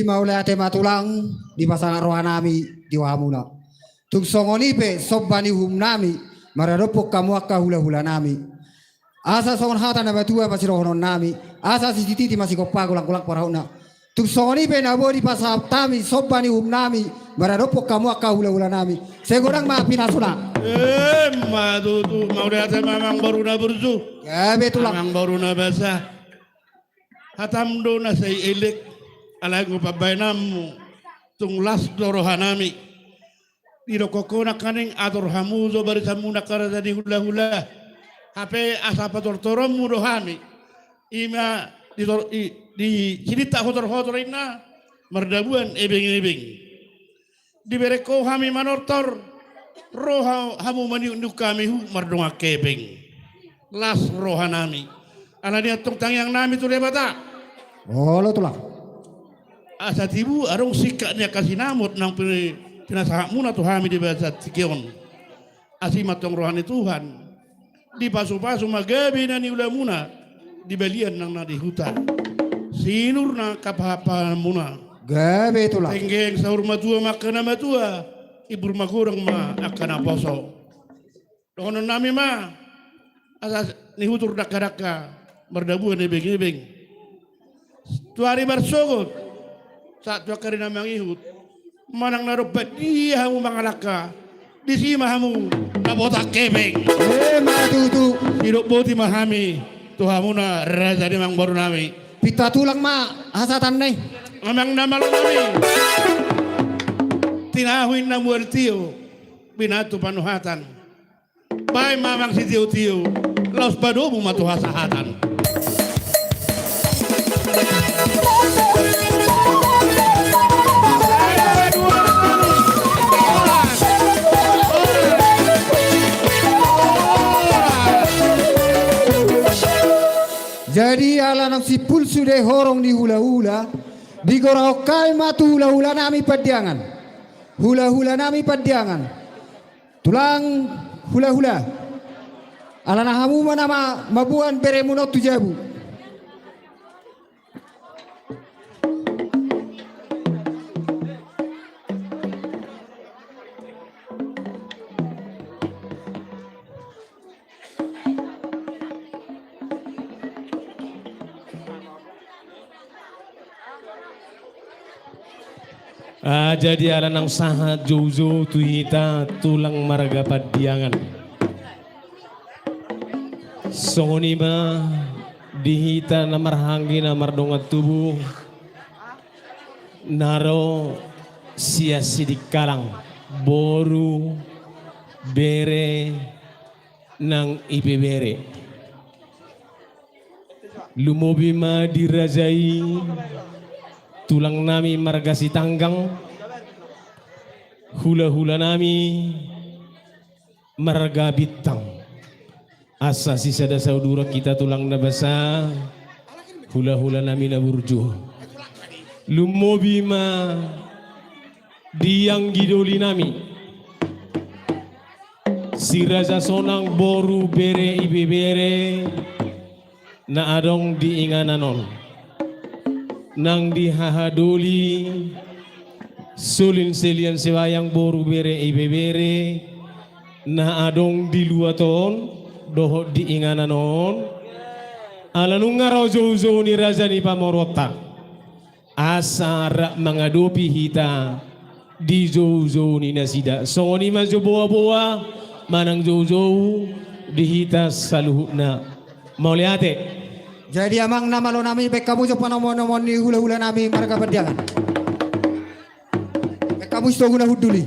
Mauliate ma tulang, dipasahat rohanami di hamuna. Tung songon i pe somba ni uhumnami maradophon hamu angka hulahulanami. Asa songon hata na matua ma sidohononnami, asa sititi ma sigompa, golanggolang parahutna. Tung songon i pe na boi dipasahat hami somba ni uhumnami maradophon hamu angka hulahulanami. Sai godang ma pinasulak. Emma tutu, mauliate ma amangboru na burju. Gabe tulang. Amangboru na basa. Hatam do na sai elek, alai anggo pambahenanmu tung las do rohanami. Didokkon ho nangkaning atur hamu jo barisanmuna angka raja ni hulahula. Hape asa patortoronmu do hami. Ima di tor-, i, di sininta hotorhotor inna mardabuan ebengebeng. Dibereng ho hami manortor, ro ha-, hamu maniukniuk hami hu mardongan hepeng. Las rohanami. Alani i antong tangiangnami tu Debata. Olo tulang. Asa tibu adong singkat ni angka sinamot naung pin-, pinasahatmuna tu hami di bagasan tingki on. Asi ma antong roha ni Tuhan. Dipasupasu ma gabe na niulamuna di balian nang na di huta. Sinur nang angka pahanpahanmuna. Gabe tulang. Tenggeng saur matua ma angka na matua. Ibur magodang ma angka na poso. Dohononnami ma, asa nihutur dangkadangka mardabuan ebengebeng. Tu ari marsogot sahat tu angka ari na mangihut, manang na dompak dia hamu mangalangka, disi ma hamu na botak hepeng. Emma tutu. Sidok boti ma hami tu hamuna raja ni amangborunami. Pinta tulang ma hasahatan i. Amang na malonami. Tinahu inna mual tio, binatu panuhatan. Baen ma amang sitiotio, laos padomu ma tu hasahatan. Jadi ala naung simpul sude horong ni hulahula, digorahon hami ma tu hulahulanami Pandiangan. Hulahulanami Pandiangan. Tulang hulahula. Alana hamu ma na ma-, mamboan beremuna on tu jabu. Ah, jadi ala naung sahat joujou tu hita tulang marga Pandiangan. Songon i ma di hita na marhahaanggi na mardongan tubu, na ro sian Sidikalang, boru, bere, nang ibebere. Lumobi ma di raja i tulangnami marga Sitanggang, hulahulanami marga Bintang. Asa sisada sauduran hita tulang na basa, hulahulanami na burju. Lumobi ma di anggi dolinami, Si Raja Sonang boru bere ibebere na adong di inganan on. Nang di hahadoli, Sulin Selian Siwayang boru bere ibebere na adong di luat on dohot di inganan on. Ala nunga ro joujou ni raja ni pamoruonta. Asa rap mangadopi hita di joujou ni nasida. Songon i ma jo boaboa manang joujou di hita saluhutna. Mauliate. Jadi amang na malonami, baen hamu jo panomunomuon ni hulahulanami marga Pandiangan. Baen hamu sitogu na hundul i.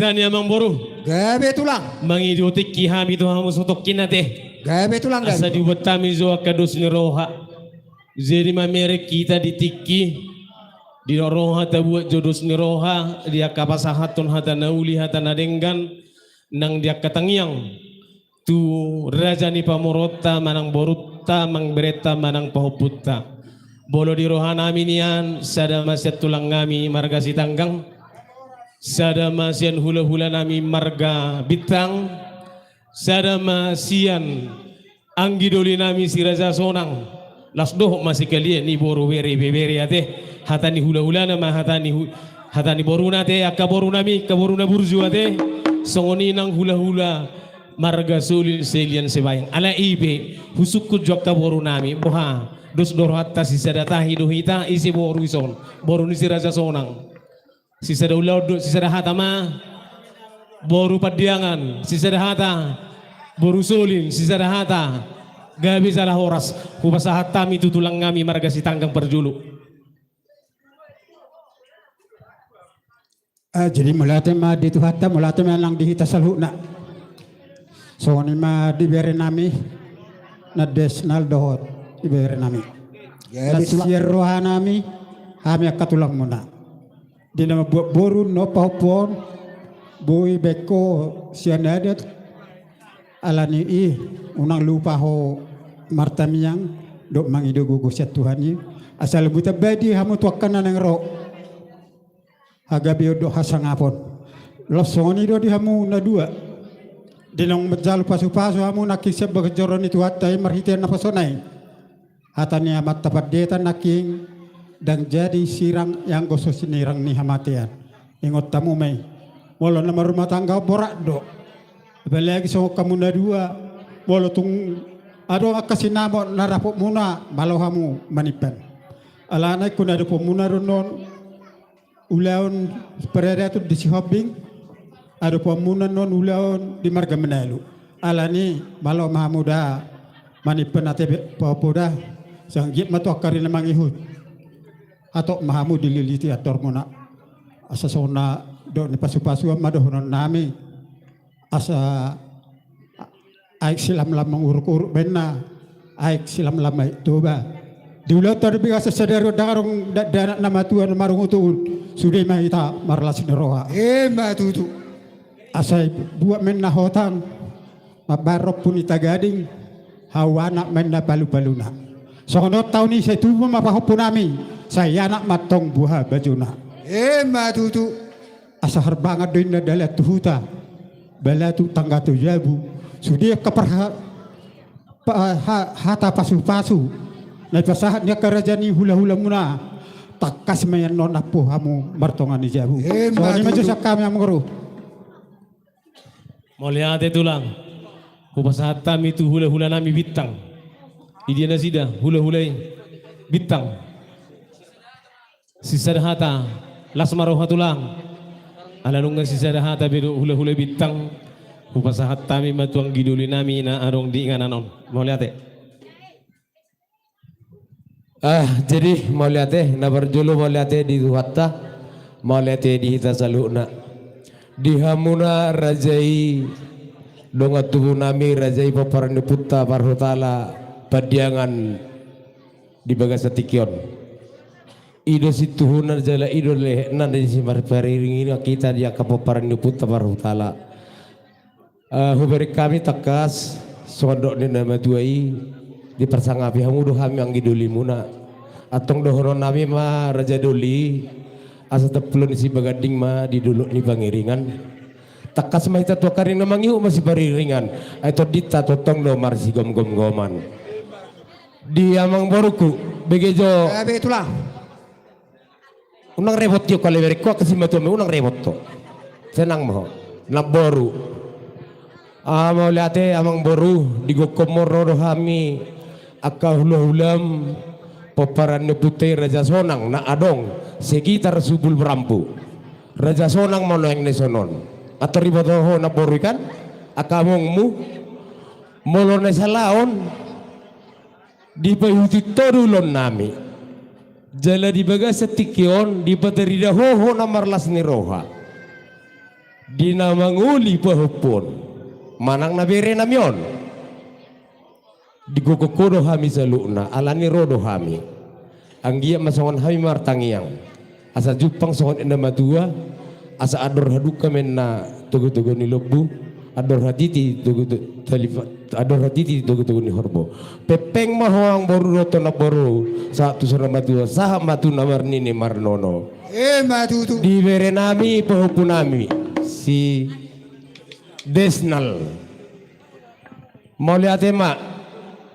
Tani amang boru. Gabe tulang. Mangido tingki hami tu hamu sotongkin ate. Gabe tulang, gabe. Asa dibuat hami jo angka dos ni roha. Jadi mamereng hita di tingki, didok roha tabuat jo dos ni roha, di angka pasahathon hata na uli, hata na denggan, nang di angka tangiang tu raja ni pamoruonta manang borunta, amangberenta manang pahompunta. Molo di rohanami nian, sada ma sian tulangnami marga Sitanggang, sada ma sian hulahulanami marga Bintang, sada ma sian anggidolinami si Raja Sonang. Las dohot ma sekalian i boru, bere, ibebere ate. Hata ni hulahulana ma hata ni hu-, hata ni boruna ate, angka borunami, angka boru na burju ate. Songon i nang hulahula marga Solin, Selian, Sibaing. Alai i pe husungkun jo angka borunami, boha, dos do rohanta, sisada tahi do hita, ise boru ison, boru ni si Raja Sonang. Sisada ulaon do, sisada hata ma. Boru Pandiangan, sisada hata. Boru Solin, sisada hata. Gabe jala horas. Hupasahat hami tu tulangnami marga Sitanggang parjolo. Ah, jadi mauliate ma di Tuhanta, mauliate ma nang di hita saluhutna. Songon i ma di berenami Nandes, nang dohot di berenami. Gabe tulang. Sian rohanami, hami angka tulangmuna. Di na mambuat boru dohot pahompu on, boi baen ho sian adat. Alani i, unang lupa ho martangiang dohot mangido gogo sian Tuhan i. Asa lobi tamba di hamu tu angka na naeng ro. Hagabeon dohot hasangapon. Laos songon i do di hamu na dua. Di naung manjalo pasupasu hamu nangkin sian bagas joro ni Tuhanta i marhite naposona i. Hata ni Amanta Pandita nangkin, ndang jadi sirang i anggo so sinirang ni hamatean. Ingot hamu ma i. Molo na marrumah tangga on borat do. Apalagi songon hamu na dua. Molo tung adong angka sinamot na dapotmuna, malo hamu manimpan. Alana ingkon adopanmuna do annon ulaon paradaton di Sihombing, adopanmuna annon ulaon di marga Manalu. Alani i, malo ma hamu da manimpan ate be pahompu da, sai anggiat ma tu angka ari na mangihut. Hatop ma hamu dililiti andormuna. Asa songon na dok ni pasupasuan ma dohononnami. Asa aek silamlam manguruk-uruk baenna, aek silamlam Aek Toba. Di ulaonta do bagasan sadari on ndang adong dakdanak na matua na marungut-ungut. Sude ma hita marlas ni roha. Emma tutu. Asa buat ma inna hotang, mambahen rompu ni tagading, hau anak ma inna palu-paluna. Songon on taon i sai tubu ma pahompunami, sai anak ma antong buha bajona. Emma tutu. Asa harbangan do inna dalan tu huta, bala tu tangga tu jabu. Sude angka parha-, pa-, ha-, hata pasu-pasu na dipasahat ni angka raja ni hula-hulamuna, tangkas ma i annon nampu hamu martonga ni jabu. Emma tutu. Songon i ma jo sian hami amang boru. Mauliate tulang. Hupasahat hami tu hula-hulanami Bintang. Idia nasida hula-hula i? Bintang. Sisada hata, las ma roha tulang. Ala nunga sisada hata be dohot hula-hula Bintang, hupasahat hami ma tu anggidolinami na adong di inganan on. Mauliate. Ah, jadi mauliate, na parjolo mauliate di Tuhanta, mauliate di hita saluhutna. Di hamuna raja i dongan tubunami, raja i pomparan ni ompunta parhutala Pandiangan di bagasan tingki on. I do situhuna jala i do lehetna na di si marpariringi hita di angka pomparan ni ompunta parhutala. Eh, hubereng hami tangkas songon dok ni na matua i, diparsangapi hamu do hami anggidolimuna. Antong dohononnami ma raja doli, asa tampulon ni Sibaganding ma di dolok ni Pangiringan. Tangkas ma hita tu angka ari na mangihut ma sipariringan. Ai tondinta tongtong do marsigomgomgoman. Di amang boruku, bege jo. Eh, bege tulang. Unang repot jo kali berengku angka simatuam, unang repot ho. Tenang ma ho. Namboru. Ah, mauliate amang boru, di gokhonmu ro do hami angka hulahulam pomparan ni ompunta i Raja Sonang na adong sekitar Subul Rambu. Raja Sonang ma nuaeng na i sonon. Ator diboto ho namboru i kan? Angka amongmu. Molo na sala on. Dipaihutihut ho do ulaonnami. Jala di bagasan tingki on dipatarida ho, ho na marlas ni roha. Di na mangoli pahompu on manang na bere nami on. Digokhon ho do hami saluhutna, alani ro do hami. Anggiat ma songon hami martangiang, asa jumpang songon na matua, asa andor hadungka ma na togu-togu ni lombu, andor hatiti togu-togu, talipa-, andor hatiti togu-togu ni horbo. Pengpeng ma ho amangboru dohot ho namboru, sahat tu saur matua, sahat ma tu na marnini marnono. Emma tutu. Di bere nami, pahompu nami, si Desnal. Mauliate ma,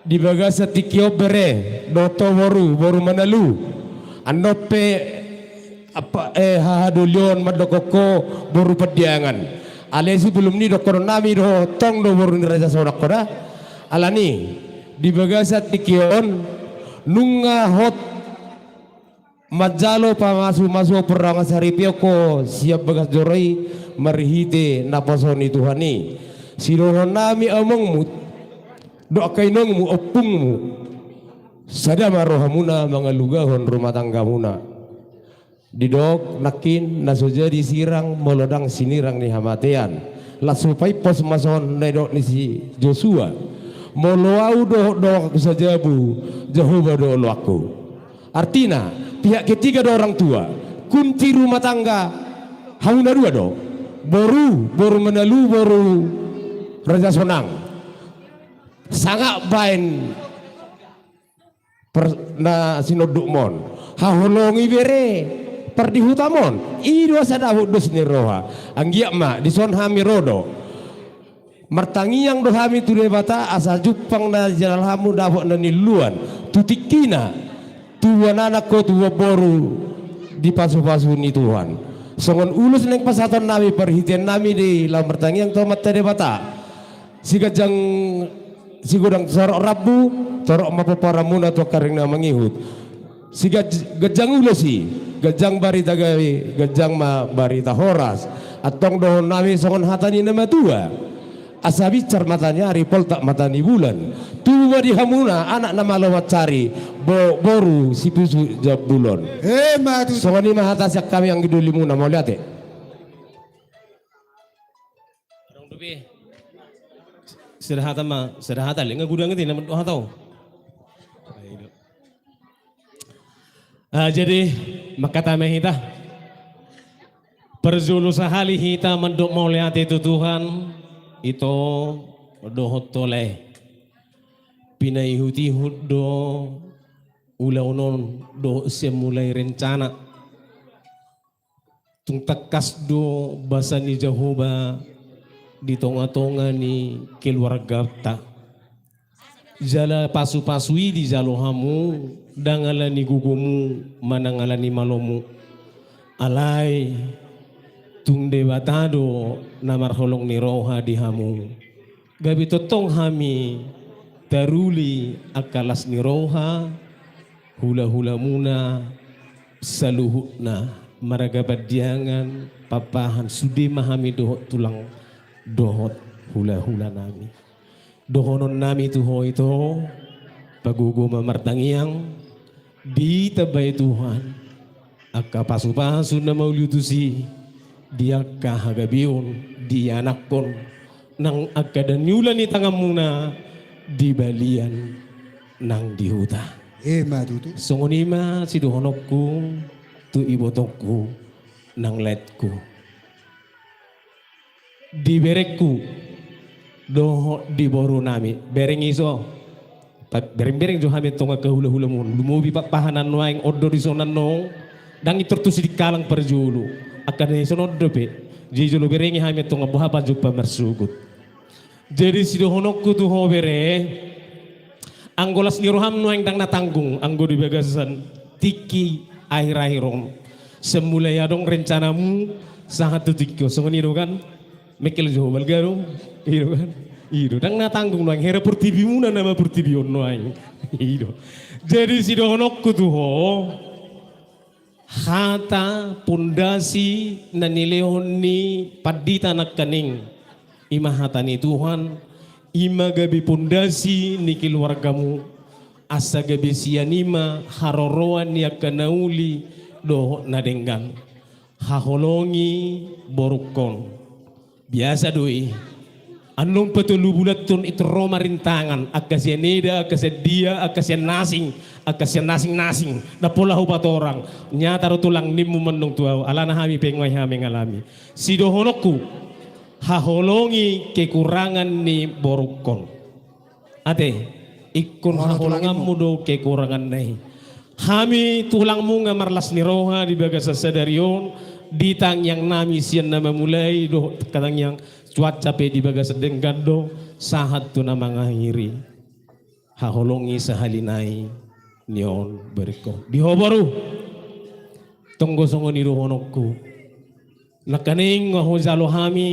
di bagasan tingki on bere, dohot ho boru, boru Manalu. Annon pe, apa, eh, hahadolion mandokkon ho boru Pandiangan. Alai sebelum ni dohononnami do, tong do boru ni Raja Sonang ho da. Alani, di bagasan tingki on, nunga hot manjalo pamasu-masu perawan saripeon ho sian bagas joro i marhite naposo ni Tuhan i. Sidohononnami amongmu, dohot angka inongmu, ompungmu. Sada ma rohamuna mangalugahon rumah tanggamuna. Didok nangkin na so jadi sirang molo ndang sinirang ni hamatean. Laos hupaimpos ma songon na nidok ni si Josua. Molo ahu dohot donganku sajabu, Jahowa do oloanku. Artina, pihak ketiga do orang tua. Kunci rumah tangga hamuna dua do. Boru, boru Manalu, boru Raja Sonang. Sangap baen per-, na sinondukmon. Haholongi bere pardihutamon. I do asa dapot dos ni roha. Anggiat ma, dison hami ro do. Martangiang do hami tu Debata, asa jumpang na jala hamu dapot na niluluan. Tu tingkina, tubuan anak ho, tubuan boru, di pasu-pasu ni Tuhan. Songon ulos naeng pasahatonnami parhiteannami di laho martangiang tu Amanta Debata. Siganjang sigodang torop rambu, torop ma pomparanmuna tu angka ring na mangihut. Siganj-, ganjang ulos i, ganjang barita gabe, ganjang ma barita horas. Antong dohononnami songon hata ni na matua. Asa binsar mata ni ari, poltak mata ni bulan. Tubu ma di hamuna anak na malo mansari, bo-, boru si Pusuk Jambulon. Emma tutu. Songon i ma hata sian hami anggi dolimuna, mauliate. Adong dope. Sada hata ma, sada hata, lek nga godang i na mandok hata on. Ah, jadi, mangkatai ma hita. Parjolo sahali hita mandok mauliate tu Tuhan, ito dohot tole. Pinaihut-ihut do ulaon on dohot sian mulai rencana. Tung tangkas do basa ni Jahowa di tonga-tonga ni keluarganta. Jala pasu-pasu i dijalo hamu, ndang ala ni gogomu manang ala ni malomu. Alai tung Debata do na marholong ni roha di hamu. Gabe tongtong hami taruli angka las ni roha, hula-hulamuna saluhutna, marga Pandiangan, Pakpahan, sude ma hami dohot tulang, dohot hula-hulanami. Dohononnami tu ho ito, pagogo ma martangiang, ditambai Tuhan angka pasu-pasu na mauliutus i di angka hagabeon, di anakkon, nang angka daniula ni tanganmuna di balian nang di huta. Emma tutu. Songon i ma sidohononku tu ibotongku nang laengku. Di berengku dohot di borunami, bereng iso. Pa-, bereng-bereng jo hami antong angka hula-hulamu. Lumobi Pakpahan nuaeng on do dison annon. Ndang intor tu Sidikalang parjolo. Angka na dison on dope. Jadi jolo berengi hami antong, boha pajumpang marsogot. Jadi sidohononku tu ho bere, anggo las ni roham nuaeng ndang na tanggung, anggo di bagasan tingki akhir-akhir on. Sian mulai adong rencanamu, sahat tu tingki on. Songon i do kan? Mengkel jo ho balga do. I do kan? I do. Ndang na tanggung nuaeng, hera portibimuna nama portibi on nuaeng. I do. Jadi sidohononku tu ho, hata pondasi na nilehon ni pandita nangkaning, i ma hata ni Tuhan, i ma gabe pondasi ni keluargamu, asa gabe sian i ma haroroan ni angka na uli dohot na denggan. Haholongi borungkon. Biasa do i. Annon patolu bulan tun i ro ma rintangan, angka sian eda, angka sian dia, angka sian nasing, angka sian nasing-nasing. Ndang pola hupatorang. Nyata do tulang nimmu mandok tu ahu, alana hami pe nunga i hami mangalami. Sidohononku, haholongi kekurangan ni borungkon. Ate, ingkon haholonganmu do kekuranganna i. Hami tulangmu nunga marlas ni roha di bagasan sadari on, di tangiangnami sian na mamulai dohot tangiang cuaca pe di bagasan denggan do, sahat tu na mangakhiri. Haholongi sahali nai nion berengko. Di ho boru. Tonggo songon i dohononku. Nangkaning nunga hujalo hami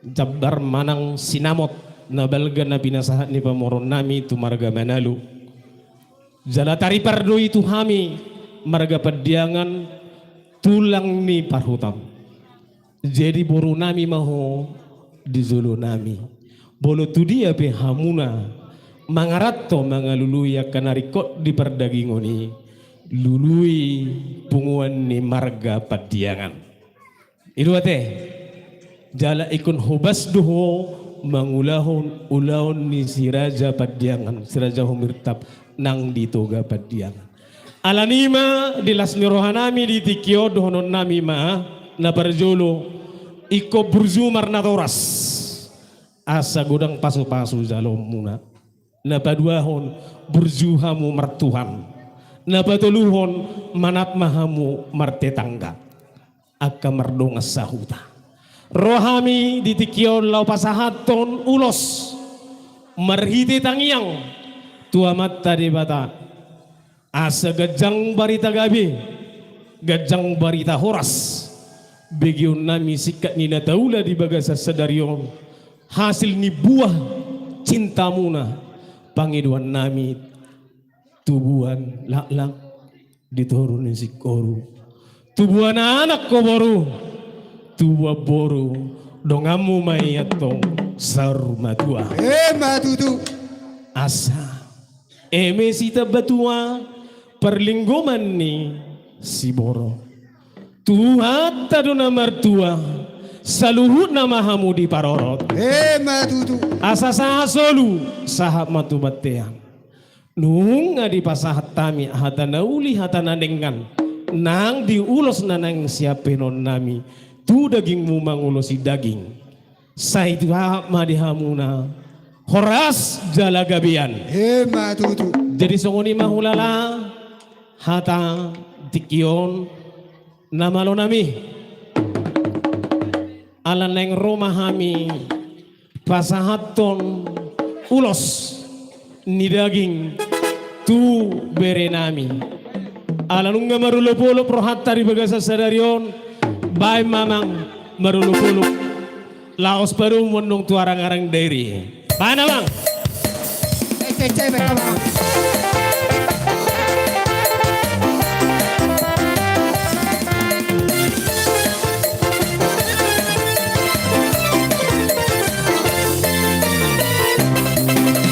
jambar manang sinamot na balga na pinasahat ni pamoruonnami tu marga Manalu. Jala taripar do i tu hami marga Pandiangan, tulang ni parhutam. Jadi borunami ma ho di jolonami. Molo tu dia pe hamuna mangaranto mangalului angka na ringkot di pardagingon i, lului punguan ni marga Pandiangan. I do ate, jala ingkon hobas do ho mangulahon ulaon ni si Raja Pandiangan, si Raja Humirtap nang di Toga Pandiangan. Alani i ma di las ni rohanami di tingki on dohononnami ma, na parjolo, ingkon burju marnatoras. Asa godang pasupasu jaloonmuna. Na paduahon, burju hamu martuhan. Na patoluhon, manat ma hamu martetangga. Angka mardongan sahuta. Ro hami di tingki on laho pasahathon ulos marhite tangiang tu Amanta Debata. Asa ganjang barita gabe, ganjang barita horas. Begeonnami singkat ni na taula di bagasan sadari on, hasil ni buah cintamuna, pangidoannami, tubuan laklak di toru ni singkoru. Tubuan anak ho boru, tubuan boru, donganmu ma i antong saur matua. Emma tutu. Asa eme sitambatua, parlinggoman ni siborok. Tuhanta do na martua, saluhutna ma hamu diparorot. Emma tutu. Asa sahat solu, sahat ma tu bontean. Nunga dipasahat hami hata na uli, hata na denggan, nang di ulos na naeng siampehononnami tu dagingmu mangulosi daging. Sai tuat ma di hamuna horas jala gabean. Emma tutu. Jadi songon i ma hulala hata tingki on, na malonami. Ala naeng ro ma hami pasahathon ulos ni daging tu berenami. Ala nunga marolopolop rohanta di bagasan sadari on, baen ma amang marolopolop laos padomu annon tu arangarang dairi. Baen amang. Cek, cek, cek, baen amang.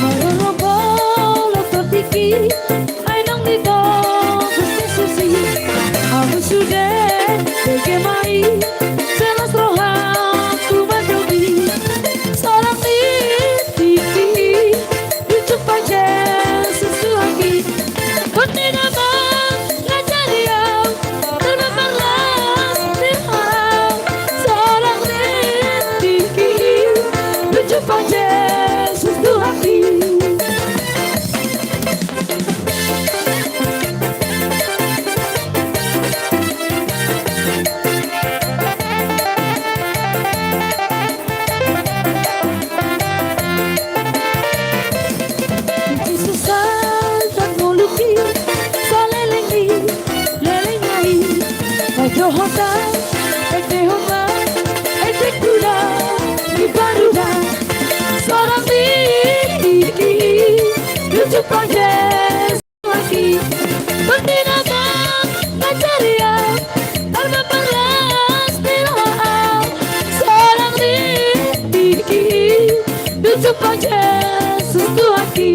Marolopolop tingki, ai naung ditogos ni susi. Ahu sude bege ma i, sai las rohangku mandok i. Sorang ni tingki, dijumpang Jesus Tuhanki. Boti nama ngajari au, tarbaen parlas ni roha au. Sorang ni tingki, dijumpang Jesus Tuhanki. Ise sasat moluki saleleng ni leleng nai. Ai dohot au, ai dohot au, ai dohot au, di parudan. Sorang ni tingki, dijumpang Jesus. Boti nama ngajari au, tarbaen parlas ni roha au. Sorang ni tingki, dijumpang Jesus Tuhanki.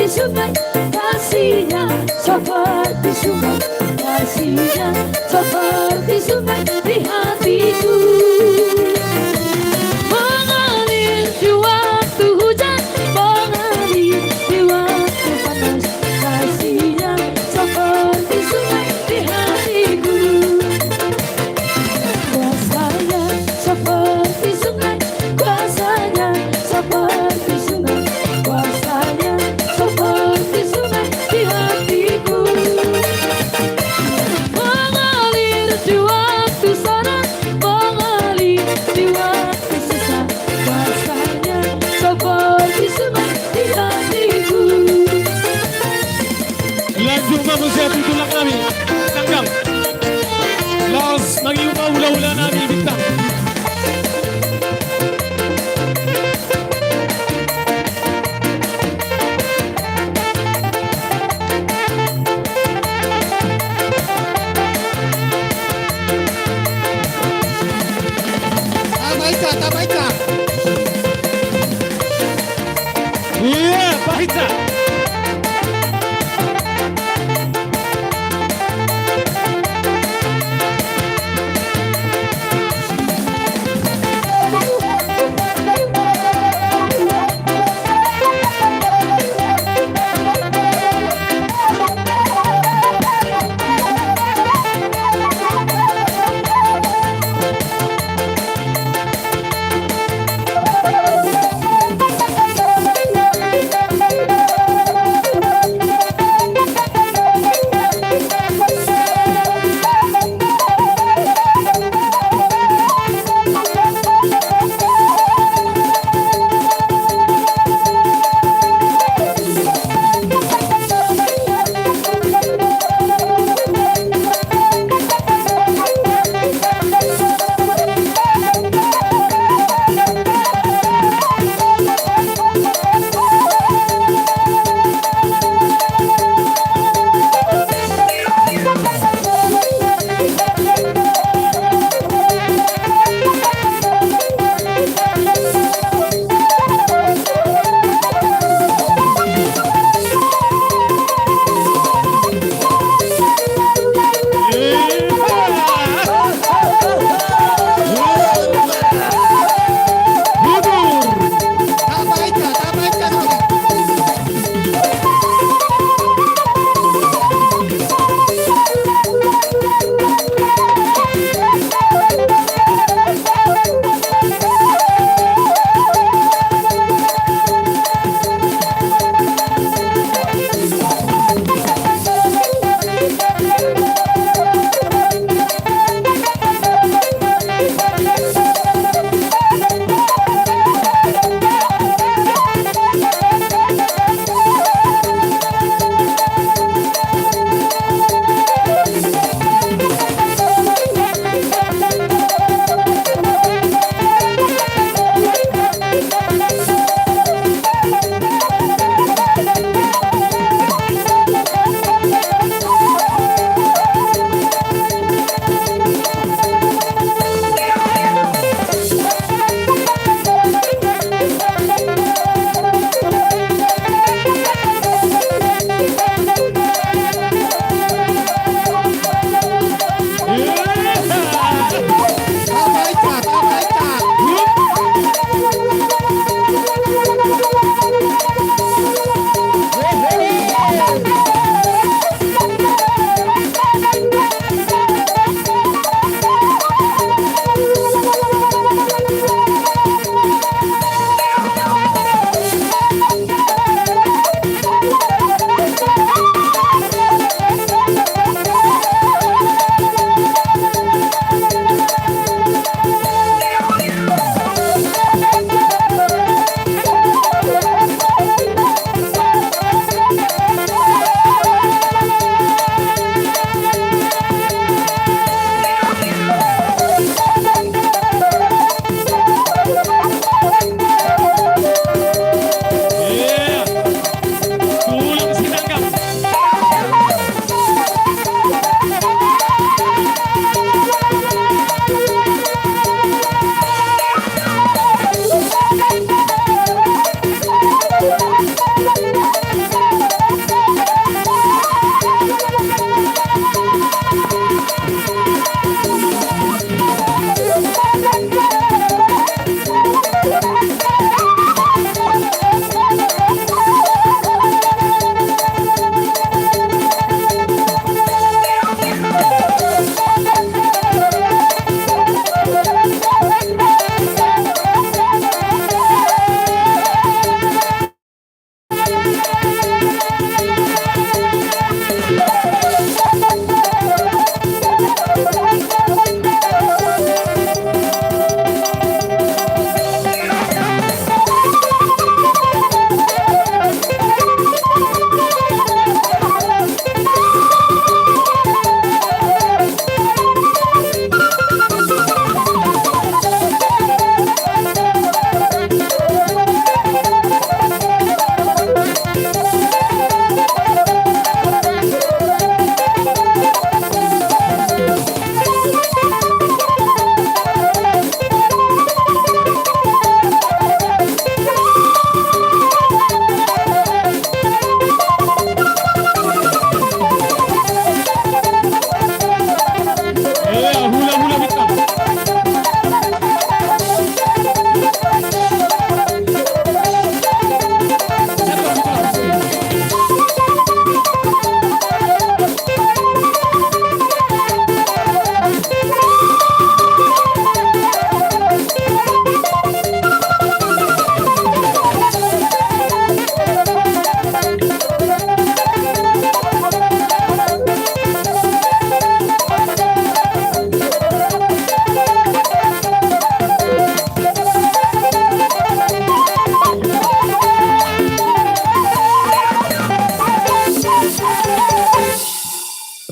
Sungai, kasihnya seperti sungai, kasihnya seperti sungai di hatiku. Mengalir di waktu hujan, mengalir di waktu panas, kasihnya seperti sungai di hatiku. Kuasanya seperti sungai, kuasanya seperti sungai, kuasanya seperti sungai di hatiku. Mengalir di waktu senang, mengalir di waktu susah, kuasanya seperti sungai di hatiku. Lanjut ma muse tu tulang nami. Tanggang. Laos mangihuthon hula-hula nami, Bintang. Tabaca, tabaca. Iya, baca.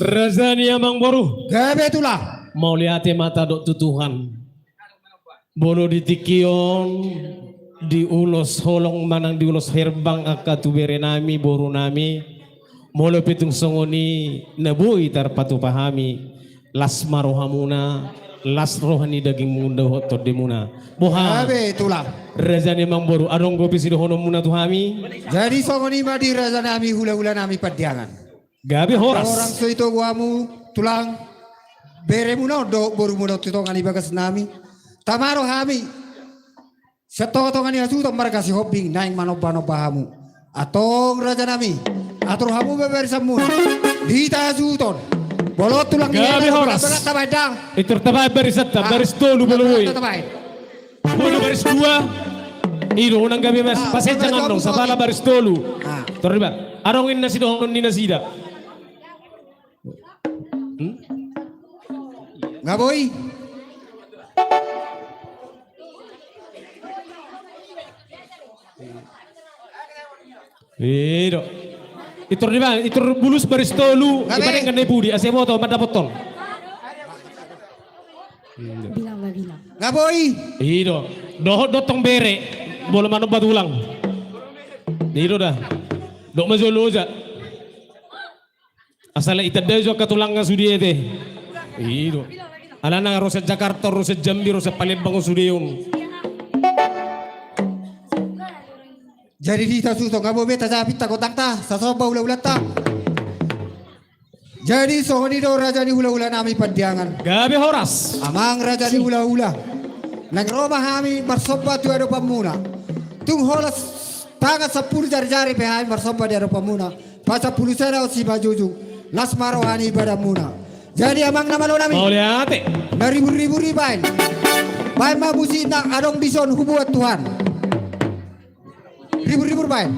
Raja ni amangboru. Gabe tulang. Mauliate ma tadok tu Tuhan. Molo di tingki on, di ulos holong manang di ulos herbang angka tu berenami, borunami, molo pe tung songon i na boi tarpatupa hami, las ma rohamuna, las roha ni dagingmuna dohot tondimuna. Boha? Gabe tulang. Raja ni amangboru, adong dope sidohononmuna tu hami? Jadi songon i ma di rajanami, hulahulanami Pandiangan. Gabe horas. Torang so itogu hamu tulang, beremuna on dohot borumuna on tu tonga ni bagasnami. Tama do hami sian tongatonga ni hasuhuton marga Sihombing naeng manombanomba hamu. Antong rajanami, atur hamu ma barisanmuna di hita hasuhuton. Bolon tulang ni hita. Gabe horas. Tabaen dang. Itor tabaen barisanta, baris tolu molo boi. Tabaen. Boi do baris dua. I do unang gabe mas. Pasenjang annon, sapala baris tolu. Tor iba. Adong inna sidohonon ni nasida. Nga boi. I do. Itor diba, itor bulus baris tolu. Iba denggan na i pudi asa iboto mandapothon. Bilang ma bilang. Nga boi. I do. Dohot do tong bere. Molo manomba tulang. I do da. Dok ma jolo oja. Asal itandai jo angka tulangna sude ate. I do. Alana ro sian Jakarta, ro sian Jambi, ro sian Palembang on sude on. Jadi di hasuhuton nga boi be tajaha pinta gondangta, sasomba hulahulanta. Jadi songon i do raja ni hulahulanami Pandiangan. Gabe horas. Amang raja ni hulahula. Naeng ro ma hami marsomba tu adopanmuna. Tung holan tangan sampulu jarijari pe hami marsomba di adopanmuna. Pasampulu sada on simanjujung. Las ma roha ni badanmuna. Jadi amang na malonami. Mauliate. Na ribur-ribur i baen. Baen ma musik na adong dison hubuat Tuhan. Ribur-ribur baen.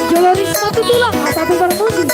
Jolo risma tu tulang, asa tu parmusik.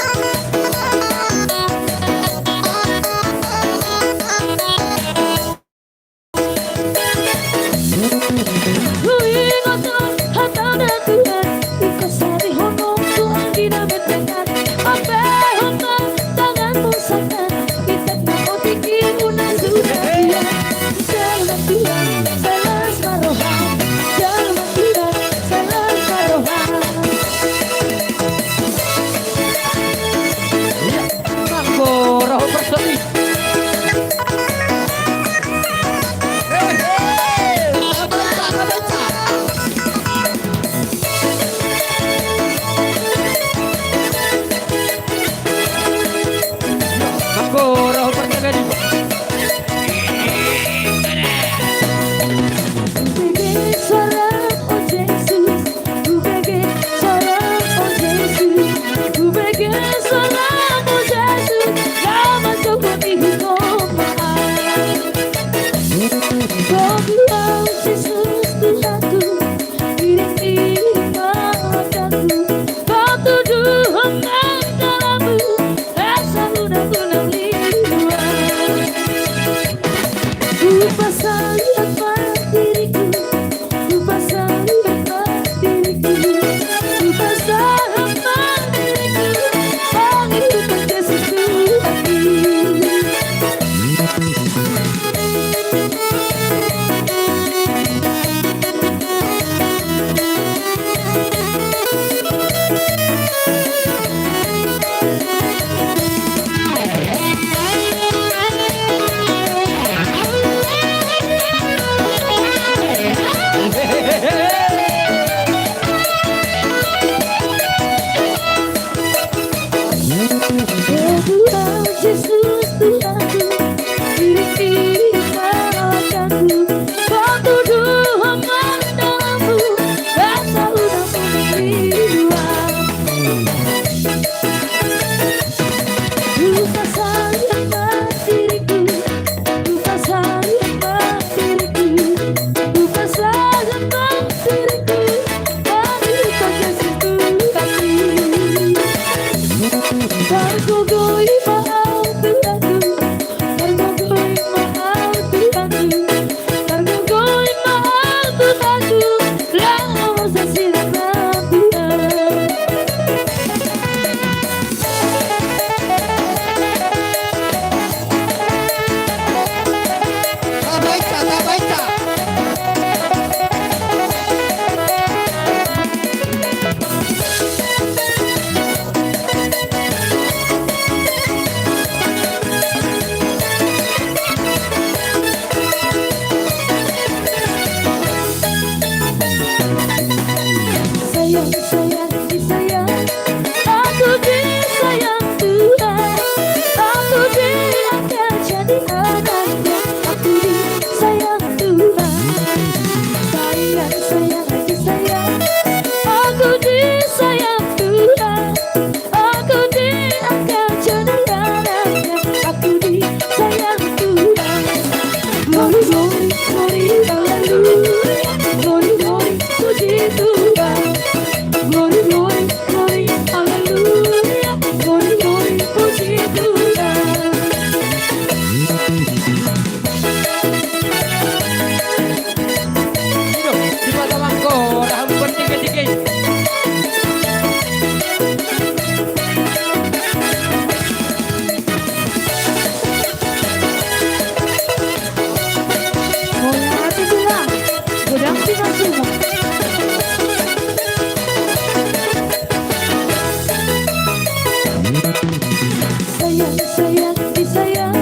Sayang, sayang, disayang,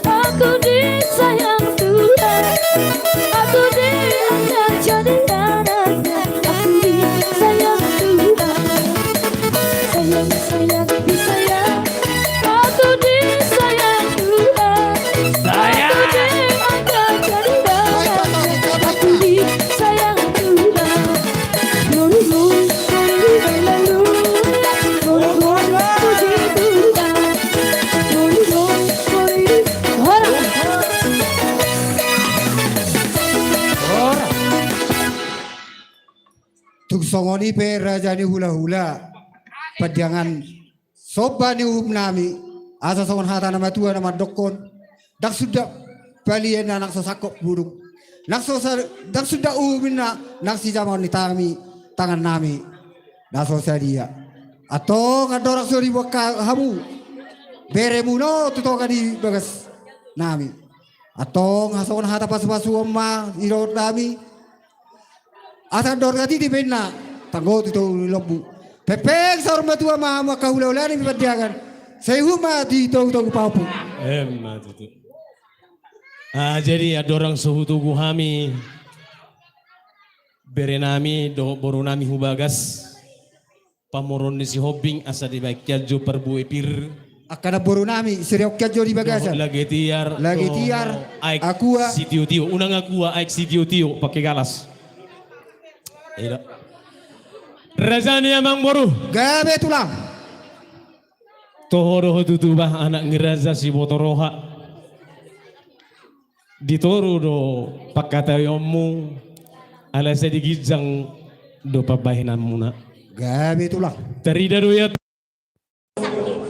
aku disayang Tuhan. Aku diangkat jadi anaknya, aku disayang Tuhan. Sayang, sayang, disayang, aku disayang Tuhan. Aku diangkat jadi anaknya, aku disayang Tuhan. Tung songon i pe raja ni hulahula, Pandiangan, somba ni uhum nami, asa songon hata na matua na mandokkon: Ndang suda pali inna nang so sangkop buduk, nang so sa-, ndang suda uhum inna nang sijamaon ni tangan nami na so sadia. Antong andorang so dibuat hamu beremuna on tu tonga ni bagas nami, antong songon hata pasupasuon ma didok nami. Asa andor gatiti pe inna, tanggo tu togu ni lombu. Pengpeng saur matua ma hamu angka hulahula ni Pandiangan, sai uhum ma di togutogu pahompu. Emma tutu. Ah, jadi andorang so hutogu hami bere nami dohot boru nami hu bagas, pamoruon ni Sihombing, asa dibahen hian jo parbue pir. Angka namboru nami, sirihon hian jo di bagasan. Lage tiar, lage tiar, aek sitiotio. Unang akua, aek sitiotio, pake galas. Raja ni amangboru. Gabe tulang. Toho do ho tutu bah, anak ni raja, siboto roha. Di toru do pangkataionmu, alai sai di ginjang do pambahenanmuna. Gabe tulang. Tarida do ia